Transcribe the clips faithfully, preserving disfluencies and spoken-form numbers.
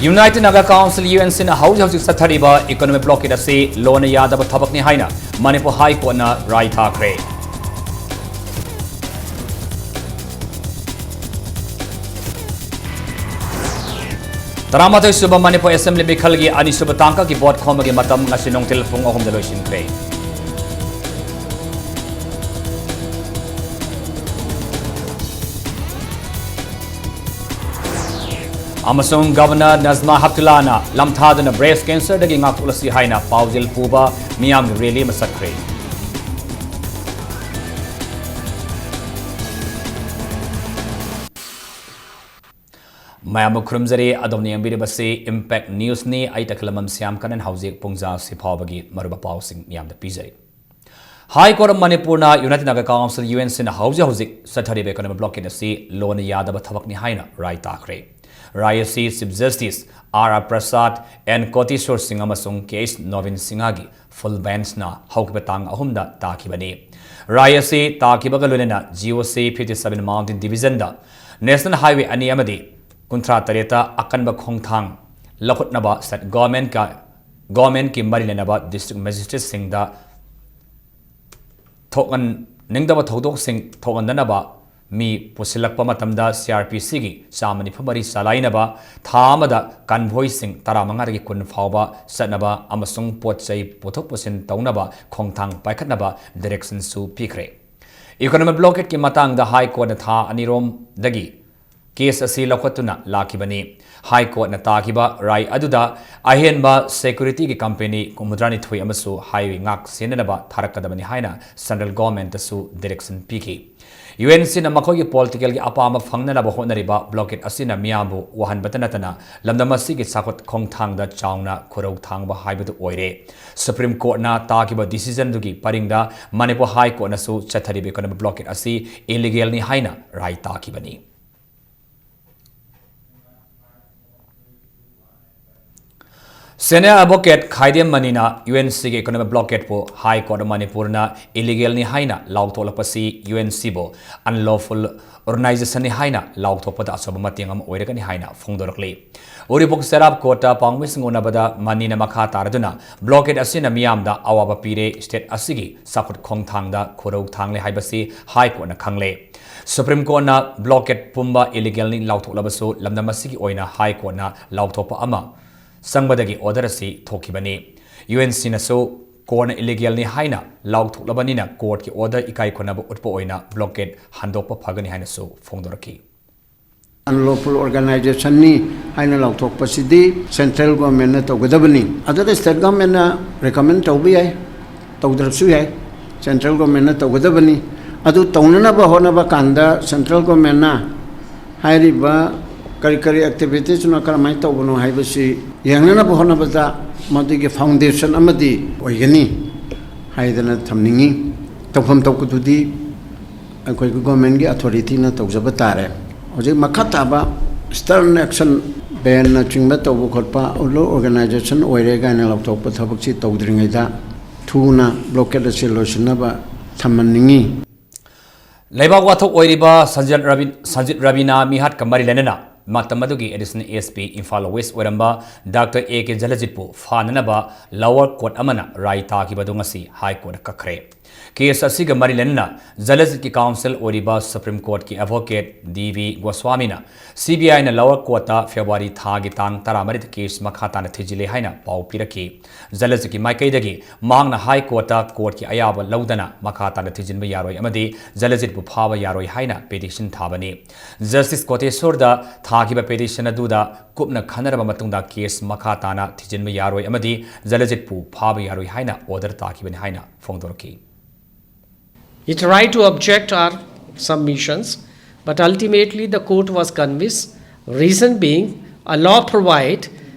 United Naga Council, UNC ꯅ ꯍꯧꯖꯤꯛ ꯍꯧꯖꯤꯛ ꯆꯠꯊꯔꯤꯕ economic blockade ꯑꯁꯤ ꯂꯣꯅ ꯌꯥꯗꯕ ꯊꯕꯛꯅꯤ ꯍꯥꯏꯅ ꯃꯅꯤꯄꯨꯔ High Court ꯅ ꯔꯥꯏ ꯊꯥꯈ꯭ꯔꯦ꯫ ꯇꯔꯥꯃꯥꯊꯣꯏ ꯁꯨꯕ ꯃꯅꯤꯄꯨꯔ Assembly ꯃꯤꯈꯜꯒꯤ ꯑꯅꯤꯁꯨꯕ ꯇꯥꯡꯀꯛꯀꯤ vote ꯈꯣꯝꯕꯒꯤ ꯃꯇꯝ ꯉꯁꯤ ꯅꯨꯡꯊꯤꯜ ꯄꯨꯡ ꯑꯍꯨꯝꯗ ꯂꯣꯏꯁꯤꯟꯈ꯭ꯔꯦ꯫ ꯑꯃꯁꯨꯡ Governor ꯅꯖꯃꯥ ꯍꯦꯞꯇꯨꯂꯥꯅ ꯂꯝꯊꯥꯗꯨꯅ breast cancer ꯗꯒꯤ ꯉꯥꯛꯊꯣꯛꯂꯁꯤ ꯍꯥꯏꯅ ꯄꯥꯎꯖꯦꯜ ꯄꯨꯕ ꯃꯤꯌꯥꯝꯒꯤ rally ꯑꯃ ꯆꯠꯈ꯭ꯔꯦ꯫ ꯃꯌꯥꯝꯕꯨ ꯈꯨꯔꯨꯝꯖꯔꯤ꯫ ꯑꯗꯣꯝꯅ ꯌꯦꯡꯕꯤꯔꯤꯕꯁꯤ Impact News ꯅꯤ꯫ ꯑꯩ ꯇꯈꯦꯂꯝꯕꯝ ꯁ꯭ꯌꯥꯝ ꯀꯔꯟ꯫ ꯍꯧꯖꯤꯛ ꯄꯨꯡꯖꯥ ꯑꯁꯤ ꯐꯥꯎꯕꯒꯤ ꯃꯔꯨꯑꯣꯏꯕ ꯄꯥꯎꯁꯤꯡ ꯃꯤꯌꯥꯝꯗ ꯄꯤꯖꯔꯤ꯫ High Court of ꯃꯅꯤꯄꯨꯔꯅ United Naga Council, UNC ꯅ ꯍꯧꯖꯤꯛ ꯍꯧꯖꯤꯛ ꯆꯠꯊꯔꯤꯕ economic blockade ꯑꯁꯤ ꯂꯣꯅ ꯌꯥꯗꯕ ꯊꯕꯛꯅꯤ ꯍꯥꯏꯅ ꯔꯥꯏ ꯇꯥꯈ꯭ꯔꯦ꯫ ꯔꯥꯏ ꯑꯁꯤ Chief Justice R R Prasad, N Kotishwar Singh ꯑꯃꯁꯨꯡ K H Naveen Sinha ꯒꯤ full bench ꯅ ꯍꯧꯈꯤꯕ ꯇꯥꯡ ꯑꯍꯨꯝꯗ ꯇꯥꯈꯤꯕꯅꯤ꯫ ꯔꯥꯏ ꯑꯁꯤ ꯇꯥꯈꯤꯕꯒ ꯂꯣꯏꯅꯅ G O C fifty seven Mountain Division ꯗ National Highway ꯑꯅꯤ ꯑꯃꯗꯤ ꯀꯨꯟꯊ꯭ꯔꯥ ꯇꯔꯦꯠꯇ ꯑꯀꯟꯕ ꯈꯣꯡꯊꯥꯡ ꯂꯧꯈꯠꯅꯕ state government ꯀ, government ꯀꯤ ꯃꯔꯤ ꯂꯩꯅꯕ district magistrate ꯁꯤꯡꯗ ꯊꯣꯛꯍꯟꯅꯤꯡꯗꯕ ꯊꯧꯗꯣꯛꯁꯤꯡ ꯊꯣꯛꯍꯟꯗꯅꯕ ꯃꯤ ꯄꯨꯁꯤꯜꯂꯛꯄ ꯃꯇꯝꯗ C R P C ꯒꯤ ꯆꯥꯝꯃ ꯅꯤꯐꯨ ꯃꯔꯤ ꯆꯂꯥꯏꯅꯕ, ꯊꯥ ꯑꯃꯗ convoy ꯁꯤꯡ ꯇꯔꯥꯃꯉꯥꯗꯒꯤ ꯀꯨꯟ ꯐꯥꯎꯕ ꯆꯠꯅꯕ ꯑꯃꯁꯨꯡ ꯄꯣꯠ ꯆꯩ ꯄꯨꯊꯣꯛ ꯄꯨꯁꯤꯟ ꯇꯧꯅꯕ ꯈꯣꯡꯊꯥꯡ ꯄꯥꯏꯈꯠꯅꯕ direction ꯁꯨ ꯄꯤꯈ꯭ꯔꯦ꯫ Economic blockade ꯀꯤ ꯃꯇꯥꯡꯗ High Court ꯅ ꯊꯥ ꯑꯅꯤꯔꯣꯝꯗꯒꯤ case ꯑꯁꯤ ꯂꯧꯈꯠꯇꯨꯅ ꯂꯥꯛꯈꯤꯕꯅꯤ꯫ High Court ꯅ ꯇꯥꯈꯤꯕ ꯔꯥꯏ ꯑꯗꯨꯗ ꯑꯍꯦꯟꯕ security ꯒꯤ company ꯍꯨꯝꯐꯨꯇꯔꯥꯅꯤꯊꯣꯏ ꯑꯃꯁꯨ highway ꯉꯥꯛ ꯁꯦꯟꯅꯅꯕ ꯊꯥꯔꯛꯀꯗꯕꯅꯤ ꯍꯥꯏꯅ central government ꯇꯁꯨ direction ꯄꯤꯈꯤ꯫ UNC ꯅ ꯃꯈꯣꯏꯒꯤ political ꯒꯤ ꯑꯄꯥꯝꯕ ꯐꯪꯅꯅꯕ ꯍꯣꯠꯅꯔꯤꯕ blockade ꯑꯁꯤꯅ ꯃꯤꯌꯥꯝꯕꯨ ꯋꯥꯍꯟꯕꯇ ꯅꯠꯇꯅ ꯂꯝꯗꯝ ꯑꯁꯤꯒꯤ ꯆꯥꯎꯈꯠ ꯈꯣꯡꯊꯥꯡꯗ ꯆꯥꯎꯅ ꯈꯨꯔꯧ ꯊꯥꯡꯕ ꯍꯥꯏꯕꯗꯨ ꯑꯣꯏꯔꯦ꯫ Supreme Court ꯅ ꯇꯥꯈꯤꯕ decision ꯗꯨꯒꯤ ꯄꯔꯤꯡꯗ ꯃꯅꯤꯄꯨꯔ High Court ꯅꯁꯨ ꯆꯠꯊꯔꯤꯕ economic blockade ꯑꯁꯤ illegal ꯅꯤ ꯍꯥꯏꯅ ꯔꯥꯏ ꯇꯥꯈꯤꯕꯅꯤ꯫ Senior advocate ꯈꯥꯏꯗꯦꯝ ꯃꯅꯤꯅ UNCꯒꯤ economic blockadeꯄꯨ High Court ꯃꯅꯤꯄꯨꯔꯅ illegalꯅꯤ ꯍꯥꯏꯅ ꯂꯥꯎꯊꯣꯛꯂꯛꯄꯁꯤ UNCꯕꯨ unlawful organizationꯅꯤ ꯍꯥꯏꯅ ꯂꯥꯎꯊꯣꯛꯄꯗ ꯑꯆꯧꯕ ꯃꯇꯦꯡ ꯑꯃ ꯑꯣꯏꯔꯒꯅꯤ ꯍꯥꯏꯅ ꯐꯣꯡꯗꯣꯔꯛꯂꯤ꯫ ꯎꯔꯤꯄꯣꯛ ꯆꯦꯔꯥꯞ courtꯇ ꯄꯥꯎꯃꯤꯁꯤꯡ ꯎꯅꯕꯗ ꯃꯅꯤꯅ ꯃꯈꯥ ꯇꯥꯔꯗꯨꯅ, blockade ꯑꯁꯤꯅ ꯃꯤꯌꯥꯝꯗ ꯑꯋꯥꯕ ꯄꯤꯔꯦ, state ꯑꯁꯤꯒꯤ ꯆꯥꯎꯈꯠ ꯈꯣꯡꯊꯥꯡꯗ ꯈꯨꯔꯧ ꯊꯥꯡꯂꯦ ꯍꯥꯏꯕꯁꯤ High Courtꯅ ꯈꯪꯂꯦ꯫ Supreme Courtꯅ blockade ꯄꯨꯝꯕ illegalꯅꯤ ꯂꯥꯎꯊꯣꯛꯂꯕꯁꯨ, ꯂꯝꯗꯝ ꯑꯁꯤꯒꯤ ꯑꯣꯏꯅ High Courtꯅ ꯂꯥꯎꯊꯣꯛꯄ ꯑꯃ ꯆꯪꯕꯗꯒꯤ order ꯑꯁꯤ ꯊꯣꯛꯈꯤꯕꯅꯤ꯫ UNCꯅꯁꯨ courtꯅ illegalꯅꯤ ꯍꯥꯏꯅ ꯂꯥꯎꯊꯣꯛꯂꯕꯅꯤꯅ courtꯀꯤ order ꯏꯀꯥꯏ ꯈꯨꯝꯅꯕ ꯎꯠꯄ ꯑꯣꯏꯅ blockade ꯍꯟꯗꯣꯛꯄ ꯐꯒꯅꯤ ꯍꯥꯏꯅꯁꯨ ꯐꯣꯡꯗꯣꯔꯛꯈꯤ꯫ Unlawful organizationꯅꯤ ꯍꯥꯏꯅ ꯂꯥꯎꯊꯣꯛꯄꯁꯤꯗꯤ central governmentꯅ ꯇꯧꯒꯗꯕꯅꯤ꯫ ꯑꯗꯨꯗ state governmentꯅ recommend ꯇꯧꯕ ꯌꯥꯏ, ꯇꯧꯗ꯭ꯔꯕꯁꯨ ꯌꯥꯏ, central governmentꯅ ꯇꯧꯒꯗꯕꯅꯤ꯫ ꯑꯗꯨ ꯇꯧꯅꯅꯕ ꯍꯣꯠꯅꯕ ꯀꯥꯟꯗ central governmentꯅ ꯍꯥꯏꯔꯤꯕ ꯀꯔꯤ ꯀꯔꯤ activitiesꯅꯣ, ꯀꯔꯝꯍꯥꯏꯅ ꯇꯧꯕꯅꯣ ꯍꯥꯏꯕꯁꯤ ꯌꯦꯡꯅꯅꯕ ꯍꯣꯠꯅꯕꯗ ꯃꯗꯨꯒꯤ foundation ꯑꯃꯗꯤ ꯑꯣꯏꯒꯅꯤ ꯍꯥꯏꯗꯅ ꯊꯝꯅꯤꯡꯉꯤ꯫ ꯇꯧꯐꯝ ꯊꯣꯛꯄꯗꯨꯗꯤ ꯑꯩꯈꯣꯏꯒꯤ governmentꯀꯤ authorityꯅ ꯇꯧꯖꯕ ꯇꯥꯔꯦ꯫ ꯍꯧꯖꯤꯛ ꯃꯈꯥ ꯇꯥꯕ stern action, banꯅꯆꯤꯡꯕ ꯇꯧꯕ ꯈꯣꯠꯄ, ꯑꯗꯨ organization ꯑꯣꯏꯔꯦ ꯀꯥꯏꯅ ꯂꯥꯎꯊꯣꯛꯄ ꯊꯕꯛꯁꯤ ꯇꯧꯗ꯭ꯔꯤꯉꯩꯗ ꯊꯨꯅ blockade ꯑꯁꯤ ꯂꯣꯏꯁꯤꯟꯅꯕ ꯊꯝꯍꯟꯅꯤꯡꯉꯤ꯫ ꯂꯩꯕꯥꯛ ꯋꯥꯊꯣꯛ ꯑꯣꯏꯔꯤꯕ ꯁꯟꯖꯤꯠ ꯔꯕꯤ-, ꯁꯟꯖꯤꯠ ꯔꯕꯤꯅꯥ ꯃꯤꯍꯥꯠꯀ ꯃꯔꯤ ꯂꯩꯅꯅ ꯃꯇꯝ ꯑꯗꯨꯒꯤ Additional SP ꯏꯝꯐꯥꯜ West ꯑꯣꯏꯔꯝꯕ Doctor A K ꯖꯂꯖꯤꯠꯄꯨ ꯐꯥꯅꯅꯕ lower court ꯑꯃꯅ ꯔꯥꯏ ꯇꯥꯈꯤꯕꯗꯨ ꯉꯁꯤ High Courtꯅ ꯀꯛꯈ꯭ꯔꯦ꯫ Case ꯑꯁꯤꯒ ꯃꯔꯤ ꯂꯩꯅꯅ ꯖꯂꯖꯤꯠꯀꯤ counsel ꯑꯣꯏꯔꯤꯕ Supreme Courtꯀꯤ advocate D V ꯒꯣꯁ꯭ꯋꯥꯃꯤꯅ CBIꯅ lower courtꯇ February ꯊꯥꯒꯤ ꯇꯥꯡ ꯇꯔꯥꯃꯔꯤꯗ case ꯃꯈꯥ ꯇꯥꯅ ꯊꯤꯖꯤꯜꯂꯦ ꯍꯥꯏꯅ ꯄꯥꯎ ꯄꯤꯔꯛꯈꯤ꯫ ꯖꯂꯖꯤꯠꯀꯤ ꯃꯥꯏꯀꯩꯗꯒꯤ ꯃꯍꯥꯛꯅ High Courtꯇ courtꯀꯤ ꯑꯌꯥꯕ ꯂꯧꯗꯅ ꯃꯈꯥ ꯇꯥꯅ ꯊꯤꯖꯤꯟꯕ ꯌꯥꯔꯣꯏ ꯑꯃꯗꯤ ꯖꯂꯖꯤꯠꯄꯨ ꯐꯥꯕ ꯌꯥꯔꯣꯏ ꯍꯥꯏꯅ petition ꯊꯥꯕꯅꯤ꯫ Justice ꯀꯣꯇꯦꯁꯣꯔꯗ ꯊꯥꯈꯤꯕ petition ꯑꯗꯨꯗ ꯀꯨꯞꯅ ꯈꯟꯅꯔꯕ ꯃꯇꯨꯡꯗ case ꯃꯈꯥ ꯇꯥꯅ ꯊꯤꯖꯤꯟꯕ ꯌꯥꯔꯣꯏ ꯑꯃꯗꯤ ꯖꯂꯖꯤꯠꯄꯨ ꯐꯥꯕ ꯌꯥꯔꯣꯏ ꯍꯥꯏꯅ order ꯇꯥꯈꯤꯕꯅꯤ ꯍꯥꯏꯅ ꯐꯣꯡꯗꯣꯔꯛꯈꯤ꯫ He tried to object our submissions, but ultimately the court was convinced. Reason being, a law provide,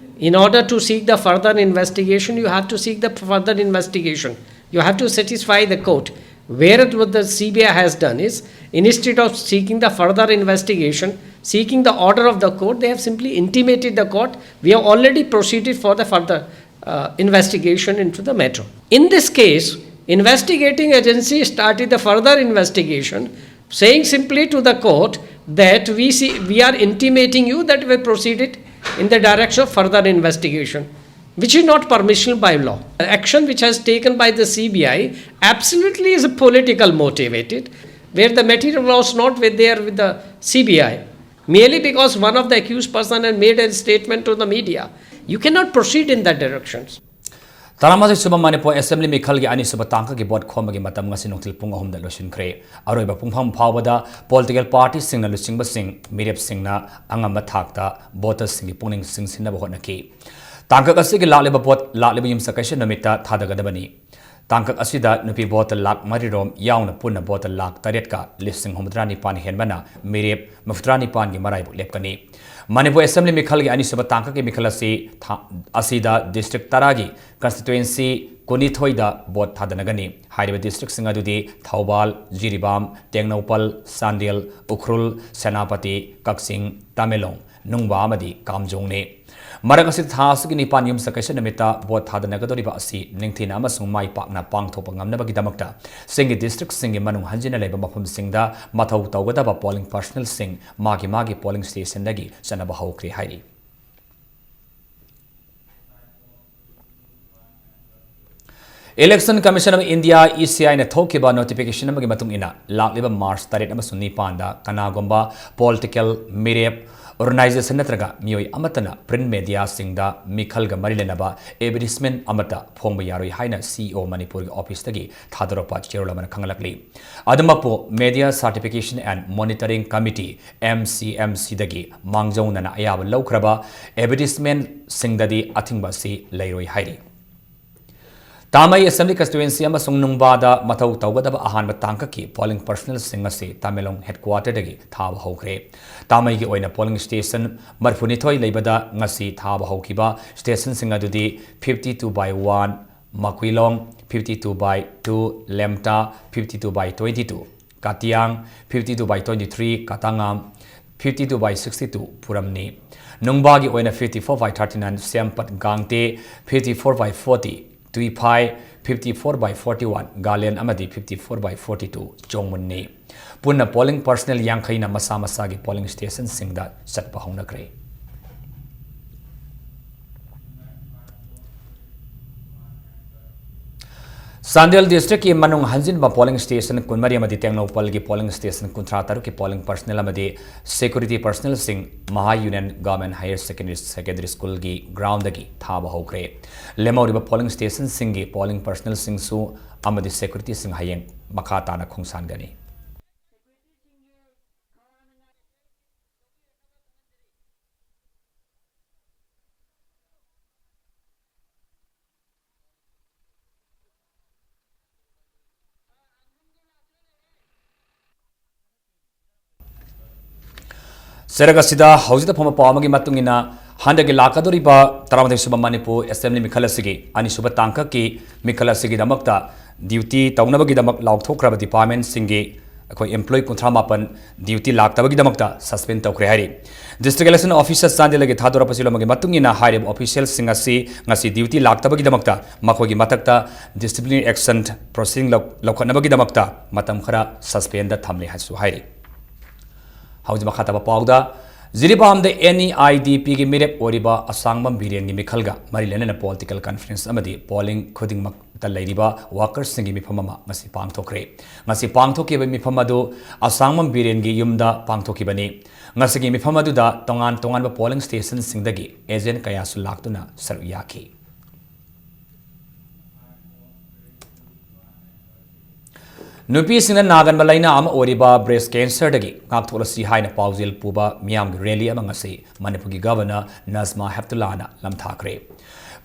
in order to seek the further investigation, you have to seek the further investigation. You have to satisfy the court. Whereas what the C B I has done is, instead of seeking the further investigation, seeking the order of the court, they have simply intimated the court, "We have already proceeded for the further uh, investigation into the matter." In this case, investigating agency started the further investigation, saying simply to the court that we see, "We are intimating you that we proceeded in the direction of further investigation," which is not permissible by law. Action which has taken by the C B I absolutely is political motivated, where the material was not with, there with the C B I. Merely because one of the accused person had made a statement to the media, you cannot proceed in that directions. ꯇꯔꯥꯃꯥꯊꯣꯏ ꯁꯨꯕ Manipur assembly ꯃꯤꯈꯜꯒꯤ ꯑꯅꯤꯁꯨꯕ ꯇꯥꯡꯀꯛꯀꯤ vote ꯈꯣꯝꯕꯒꯤ ꯃꯇꯝ ꯉꯁꯤ ꯅꯨꯡꯊꯤꯜ ꯄꯨꯡ ꯑꯍꯨꯝꯗ ꯂꯣꯏꯁꯤꯟꯈ꯭ꯔꯦ꯫ ꯑꯔꯣꯏꯕ ꯄꯨꯡꯐꯝ ꯐꯥꯎꯕꯗ ꯄꯣꯂꯤꯇꯤꯀꯦꯜ ꯄꯥꯔꯇꯤꯁꯤꯡꯅ ꯂꯨꯆꯤꯡꯕꯁꯤꯡ, ꯃꯤꯔꯦꯞꯁꯤꯡꯅ ꯑꯉꯝꯕ ꯊꯥꯛꯇ ꯚꯣꯇꯔꯁꯤꯡꯒꯤ ꯄꯨꯛꯅꯤꯡ ꯆꯤꯡꯁꯤꯟꯅꯕ ꯍꯣꯠꯅꯈꯤ꯫ ꯇꯥꯡꯀꯛ ꯑꯁꯤꯒꯤ ꯂꯥꯛꯂꯤꯕ ꯚꯣꯠ ꯂꯥꯛꯂꯤꯕ ꯌꯨꯝꯁꯀꯩꯁ ꯅꯨꯃꯤꯠꯇ ꯊꯥꯗꯒꯗꯕꯅꯤ꯫ ꯇꯥꯡꯀꯛ ꯑꯁꯤꯗ ꯅꯨꯄꯤ ꯚꯣꯇꯔ ꯂꯥꯈ ꯃꯔꯤ ꯔꯣꯝ ꯌꯥꯎꯅ ꯄꯨꯟꯅ ꯚꯣꯇꯔ ꯂꯥꯈ ꯇꯔꯦꯠꯀ ꯂꯤꯁꯤꯡ ꯍꯨꯝꯐꯨꯇꯔꯥ ꯅꯤꯄꯥꯟ ꯍꯦꯟꯕꯅ ꯃꯤꯔꯦꯞ ꯃꯔꯤꯐꯨꯇꯔꯥ ꯅꯤꯄꯥꯟꯒꯤ ꯃꯔꯥꯏꯕꯛ ꯂꯦꯞꯀꯅꯤ꯫ ꯃꯅꯤꯄꯨꯔ ꯑꯦꯁꯦꯝꯕ꯭ꯂꯤ ꯃꯤꯈꯜꯒꯤ ꯑꯅꯤꯁꯨꯕ ꯇꯥꯡꯀꯛꯀꯤ ꯃꯤꯈꯜ ꯑꯁꯤ ꯊꯥ-, ꯑꯁꯤꯗ ꯗꯤꯁꯇ꯭ꯔꯤꯛ ꯇꯔꯥꯒꯤ ꯀꯟꯁꯇꯤꯇ꯭ꯋꯦꯟꯁꯤ ꯀꯨꯟꯅꯤꯊꯣꯏꯗ ꯚꯣꯠ ꯊꯥꯗꯅꯒꯅꯤ꯫ ꯍꯥꯏꯔꯤꯕ ꯗꯤꯁꯇ꯭ꯔꯤꯛꯁꯤꯡ ꯑꯗꯨꯗꯤ ꯊꯧꯕꯥꯜ, ꯖꯤꯔꯤꯕꯥꯝ, ꯇꯦꯡꯅꯧꯄꯜ, ꯆꯥꯟꯗꯦꯜ, ꯎꯈ꯭ꯔꯨꯜ, ꯁꯦꯅꯥꯄꯇꯤ, ꯀꯛꯆꯤꯡ, ꯇꯃꯦꯡꯂꯣꯡ, ꯅꯨꯡꯕꯥ ꯑꯃꯗꯤ ꯀꯥꯝꯖꯣꯡꯅꯤ꯫ ꯃꯔꯛ ꯑꯁꯤꯗ ꯊꯥ ꯑꯁꯤꯒꯤ ꯅꯤꯄꯥꯟ ꯌꯨꯝꯁꯀꯩꯁ ꯅꯨꯃꯤꯠꯇ ꯚꯣꯠ ꯊꯥꯗꯅꯒꯗꯧꯔꯤꯕ ꯑꯁꯤ ꯅꯤꯡꯊꯤꯅ ꯑꯃꯁꯨꯡ ꯃꯥꯏ ꯄꯥꯛꯅ ꯄꯥꯡꯊꯣꯛꯄ ꯉꯝꯅꯕꯒꯤꯗꯃꯛꯇ ꯆꯤꯡꯒꯤ ꯗꯤꯁꯇ꯭ꯔꯤꯛꯁꯤꯡꯒꯤ ꯃꯅꯨꯡ ꯍꯟꯖꯤꯟꯅ ꯂꯩꯕ ꯃꯐꯝꯁꯤꯡꯗ ꯃꯊꯧ ꯇꯧꯒꯗꯕ ꯄꯣꯂꯤꯡ ꯄꯥꯔꯁꯅꯦꯜꯁꯤꯡ ꯃꯥꯒꯤ ꯃꯥꯒꯤ ꯄꯣꯂꯤꯡ ꯁ꯭ꯇꯦꯁꯟꯗꯒꯤ ꯆꯠꯅꯕ ꯍꯧꯈ꯭ꯔꯦ ꯍꯥꯏꯔꯤ꯫ Election Commission of India, E C I ꯅ ꯊꯣꯛꯈꯤꯕ ꯅꯣꯇꯤꯐꯤꯀꯦꯁꯟ ꯑꯃꯒꯤ ꯃꯇꯨꯡ ꯏꯟꯅ, ꯂꯥꯛꯂꯤꯕ ꯃꯥꯔꯆ ꯇꯔꯦꯠ ꯑꯃꯁꯨꯡ ꯅꯤꯄꯥꯟꯗ ꯀꯅꯥꯒꯨꯝꯕ ꯄꯣꯂꯤꯇꯤꯀꯦꯜ, ꯃꯤꯔꯦꯞ, ꯑꯣꯔꯒꯅꯥꯏꯖꯦꯁꯟ ꯅꯠꯇ꯭ꯔꯒ ꯃꯤꯑꯣꯏ ꯑꯃꯠꯇꯅ ꯄ꯭ꯔꯤꯟꯠ ꯃꯦꯗꯤꯌꯥꯁꯤꯡꯗ ꯃꯤꯈꯜꯒ ꯃꯔꯤ ꯂꯩꯅꯕ ꯑꯦꯗꯚꯔꯇꯤꯁꯃꯦꯟꯠ ꯑꯃꯠꯇ ꯐꯣꯡꯕ ꯌꯥꯔꯣꯏ ꯍꯥꯏꯅ ꯁꯤꯏꯑꯣ ꯃꯅꯤꯄꯨꯔꯒꯤ ꯑꯣꯐꯤꯁꯇꯒꯤ ꯊꯥꯗꯣꯔꯛꯄ ꯆꯦꯔꯣꯜ ꯑꯃꯅ ꯈꯪꯍꯜꯂꯛꯂꯤ꯫ ꯑꯗꯨꯃꯛꯄꯨ, Media Certification and Monitoring Committee, M C M C ꯗꯒꯤ ꯃꯥꯡꯖꯧꯅꯅ ꯑꯌꯥꯕ ꯂꯧꯈ꯭ꯔꯕ ꯑꯦꯗꯚꯔꯇꯤꯁꯃꯦꯟꯠꯁꯤꯡꯗꯗꯤ ꯑꯊꯤꯡꯕ ꯑꯁꯤ ꯂꯩꯔꯣꯏ ꯍꯥꯏꯔꯤ꯫ ꯇꯥꯃꯩ ꯑꯦꯁꯦꯝꯕ꯭ꯂꯤ ꯀꯟꯁꯇꯤꯇ꯭ꯋꯦꯟꯁꯤ ꯑꯃꯁꯨꯡ ꯅꯨꯡꯕꯥꯗ ꯃꯊꯧ ꯇꯧꯒꯗꯕ ꯑꯍꯥꯟꯕ ꯇꯥꯡꯀꯛꯀꯤ ꯄꯣꯂꯤꯡ ꯄꯥꯔꯁꯅꯦꯜꯁꯤꯡ ꯑꯁꯤ ꯇꯃꯦꯡꯂꯣꯡ ꯍꯦꯗꯀ꯭ꯋꯥꯇꯔꯗꯒꯤ ꯊꯥꯕ ꯍꯧꯈ꯭ꯔꯦ꯫ ꯇꯥꯃꯩꯒꯤ ꯑꯣꯏꯅ ꯄꯣꯂꯤꯡ ꯁ꯭ꯇꯦꯁꯟ ꯃꯔꯤꯐꯨꯅꯤꯊꯣꯏ ꯂꯩꯕꯗ ꯉꯁꯤ ꯊꯥꯕ ꯍꯧꯈꯤꯕ ꯁ꯭ꯇꯦꯁꯟꯁꯤꯡ ꯑꯗꯨꯗꯤ fifty two by one, ꯃꯀꯨꯏꯂꯣꯡ, fifty two by two, Lemta fifty two by twenty two, Katiang fifty two by twenty three, Katangam fifty two by sixty two ꯄꯨꯔꯝꯅꯤ꯫ ꯅꯨꯡꯕꯥꯒꯤ ꯑꯣꯏꯅ fifty four by thirty nine, ꯁꯦꯝꯄꯠ ꯒꯥꯡꯇꯦ fifty four by forty, ꯇꯨꯏꯐꯥꯏ fifty four by forty one, ꯒꯥꯂꯦꯟ ꯑꯃꯗꯤ fifty four by forty two ꯆꯣꯡꯃꯨꯟꯅꯤ꯫ ꯄꯨꯟꯅ polling personnel ꯌꯥꯡꯈꯩꯅ ꯃꯁꯥ ꯃꯁꯥꯒꯤ polling stationꯁꯤꯡꯗ ꯆꯠꯄ ꯍꯧꯅꯈ꯭ꯔꯦ꯫ ꯆꯥꯟꯗꯦꯜ districtꯀꯤ ꯃꯅꯨꯡ ꯍꯟꯖꯤꯟꯕ polling station ꯀꯨꯟꯃꯔꯤ ꯑꯃꯗꯤ ꯇꯦꯡꯅꯧꯄꯜꯒꯤ polling station ꯀꯨꯟꯊ꯭ꯔꯥ ꯇꯔꯨꯛꯀꯤ polling personnel ꯑꯃꯗꯤ security personnelꯁꯤꯡ ꯃꯍꯥ union government higher secondary, secondary ꯁ꯭ꯀꯨꯜꯒꯤ groundꯗꯒꯤ ꯊꯥꯕ ꯍꯧꯈ꯭ꯔꯦ꯫ ꯂꯦꯝꯍꯧꯔꯤꯕ polling stationꯁꯤꯡꯒꯤ polling personnelꯁꯤꯡꯁꯨ ꯑꯃꯗꯤ securityꯁꯤꯡ ꯍꯌꯦꯡ ꯃꯈꯥ ꯇꯥꯅ ꯈꯣꯡꯁꯥꯟꯒꯅꯤ꯫ ꯆꯩꯔꯛ ꯑꯁꯤꯗ ꯍꯧꯖꯤꯛꯇ ꯐꯪꯕ ꯄꯥꯎ ꯑꯃꯒꯤ ꯃꯇꯨꯡ ꯏꯟꯅ, ꯍꯟꯗꯛꯀꯤ ꯂꯥꯛꯀꯗꯧꯔꯤꯕ ꯇꯔꯥꯃꯥꯊꯣꯏ ꯁꯨꯕ ꯃꯅꯤꯄꯨꯔ Assembly ꯃꯤꯈꯜ ꯑꯁꯤꯒꯤ ꯑꯅꯤꯁꯨꯕ ꯇꯥꯡꯀꯛꯀꯤ ꯃꯤꯈꯜ ꯑꯁꯤꯒꯤꯗꯃꯛꯇ duty ꯇꯧꯅꯕꯒꯤꯗꯃꯛ ꯂꯥꯎꯊꯣꯛꯈ꯭ꯔꯕ departmentꯁꯤꯡꯒꯤ ꯑꯩꯈꯣꯏ employee ꯀꯨꯟꯊ꯭ꯔꯥ ꯃꯥꯄꯟ duty ꯂꯥꯛꯇꯕꯒꯤꯗꯃꯛꯇ suspend ꯇꯧꯈ꯭ꯔꯦ ꯍꯥꯏꯔꯤ꯫ District Election Officer ꯆꯥꯟꯗꯦꯜꯗꯒꯤ ꯊꯥꯗꯣꯔꯛꯄ ꯆꯦꯔꯣꯜ ꯑꯃꯒꯤ ꯃꯇꯨꯡ ꯏꯟꯅ, ꯍꯥꯏꯔꯤꯕ officialꯁꯤꯡ ꯑꯁꯤ ꯉꯁꯤ duty ꯂꯥꯛꯇꯕꯒꯤꯗꯃꯛꯇ ꯃꯈꯣꯏꯒꯤ ꯃꯊꯛꯇ disciplinary action proceeding ꯂꯧ-, ꯂꯧꯈꯠꯅꯕꯒꯤꯗꯃꯛꯇ ꯃꯇꯝ ꯈꯔ suspendꯗ ꯊꯝꯂꯦ ꯍꯥꯏꯁꯨ ꯍꯥꯏꯔꯤ꯫ ꯍꯧꯖꯤꯛ ꯃꯈꯥ ꯇꯥꯕ ꯄꯥꯎꯗ, ꯖꯤꯔꯤꯕꯥꯝꯗ NEIDPꯒꯤ ꯃꯤꯔꯦꯞ ꯑꯣꯏꯔꯤꯕ ꯑꯁꯥꯡꯕꯝ ꯕꯤꯔꯦꯟꯒꯤ ꯃꯤꯈꯜꯒ ꯃꯔꯤ ꯂꯩꯅꯅ political conference ꯑꯃꯗꯤ polling ꯈꯨꯗꯤꯡꯃꯛꯇ ꯂꯩꯔꯤꯕ workersꯁꯤꯡꯒꯤ ꯃꯤꯐꯝ ꯑꯃ ꯉꯁꯤ ꯄꯥꯡꯊꯣꯛꯈ꯭ꯔꯦ꯫ ꯉꯁꯤ ꯄꯥꯡꯊꯣꯛꯈꯤꯕ ꯃꯤꯐꯝ ꯑꯗꯨ ꯑꯁꯥꯡꯕꯝ ꯕꯤꯔꯦꯟꯒꯤ ꯌꯨꯝꯗ ꯄꯥꯡꯊꯣꯛꯈꯤꯕꯅꯤ꯫ ꯉꯁꯤꯒꯤ ꯃꯤꯐꯝ ꯑꯗꯨꯗ ꯇꯣꯉꯥꯟ ꯇꯣꯉꯥꯟꯕ polling stationꯁꯤꯡꯗꯒꯤ agent ꯀꯌꯥꯁꯨ ꯂꯥꯛꯇꯨꯅ ꯁꯔꯨꯛ ꯌꯥꯈꯤ꯫ ꯅꯨꯄꯤꯁꯤꯡꯅ ꯅꯥꯒꯟꯕ ꯂꯥꯏꯅꯥ ꯑꯃ ꯑꯣꯏꯔꯤꯕ breast cancerꯗꯒꯤ ꯉꯥꯛꯊꯣꯛꯂꯁꯤ ꯍꯥꯏꯅ ꯄꯥꯎꯖꯦꯜ ꯄꯨꯕ ꯃꯤꯌꯥꯝꯒꯤ rally ꯑꯃ ꯉꯁꯤ ꯃꯅꯤꯄꯨꯔꯒꯤ Governor Najma ꯍꯦꯞꯇꯨꯂꯥꯅ ꯂꯝꯊꯥꯈ꯭ꯔꯦ꯫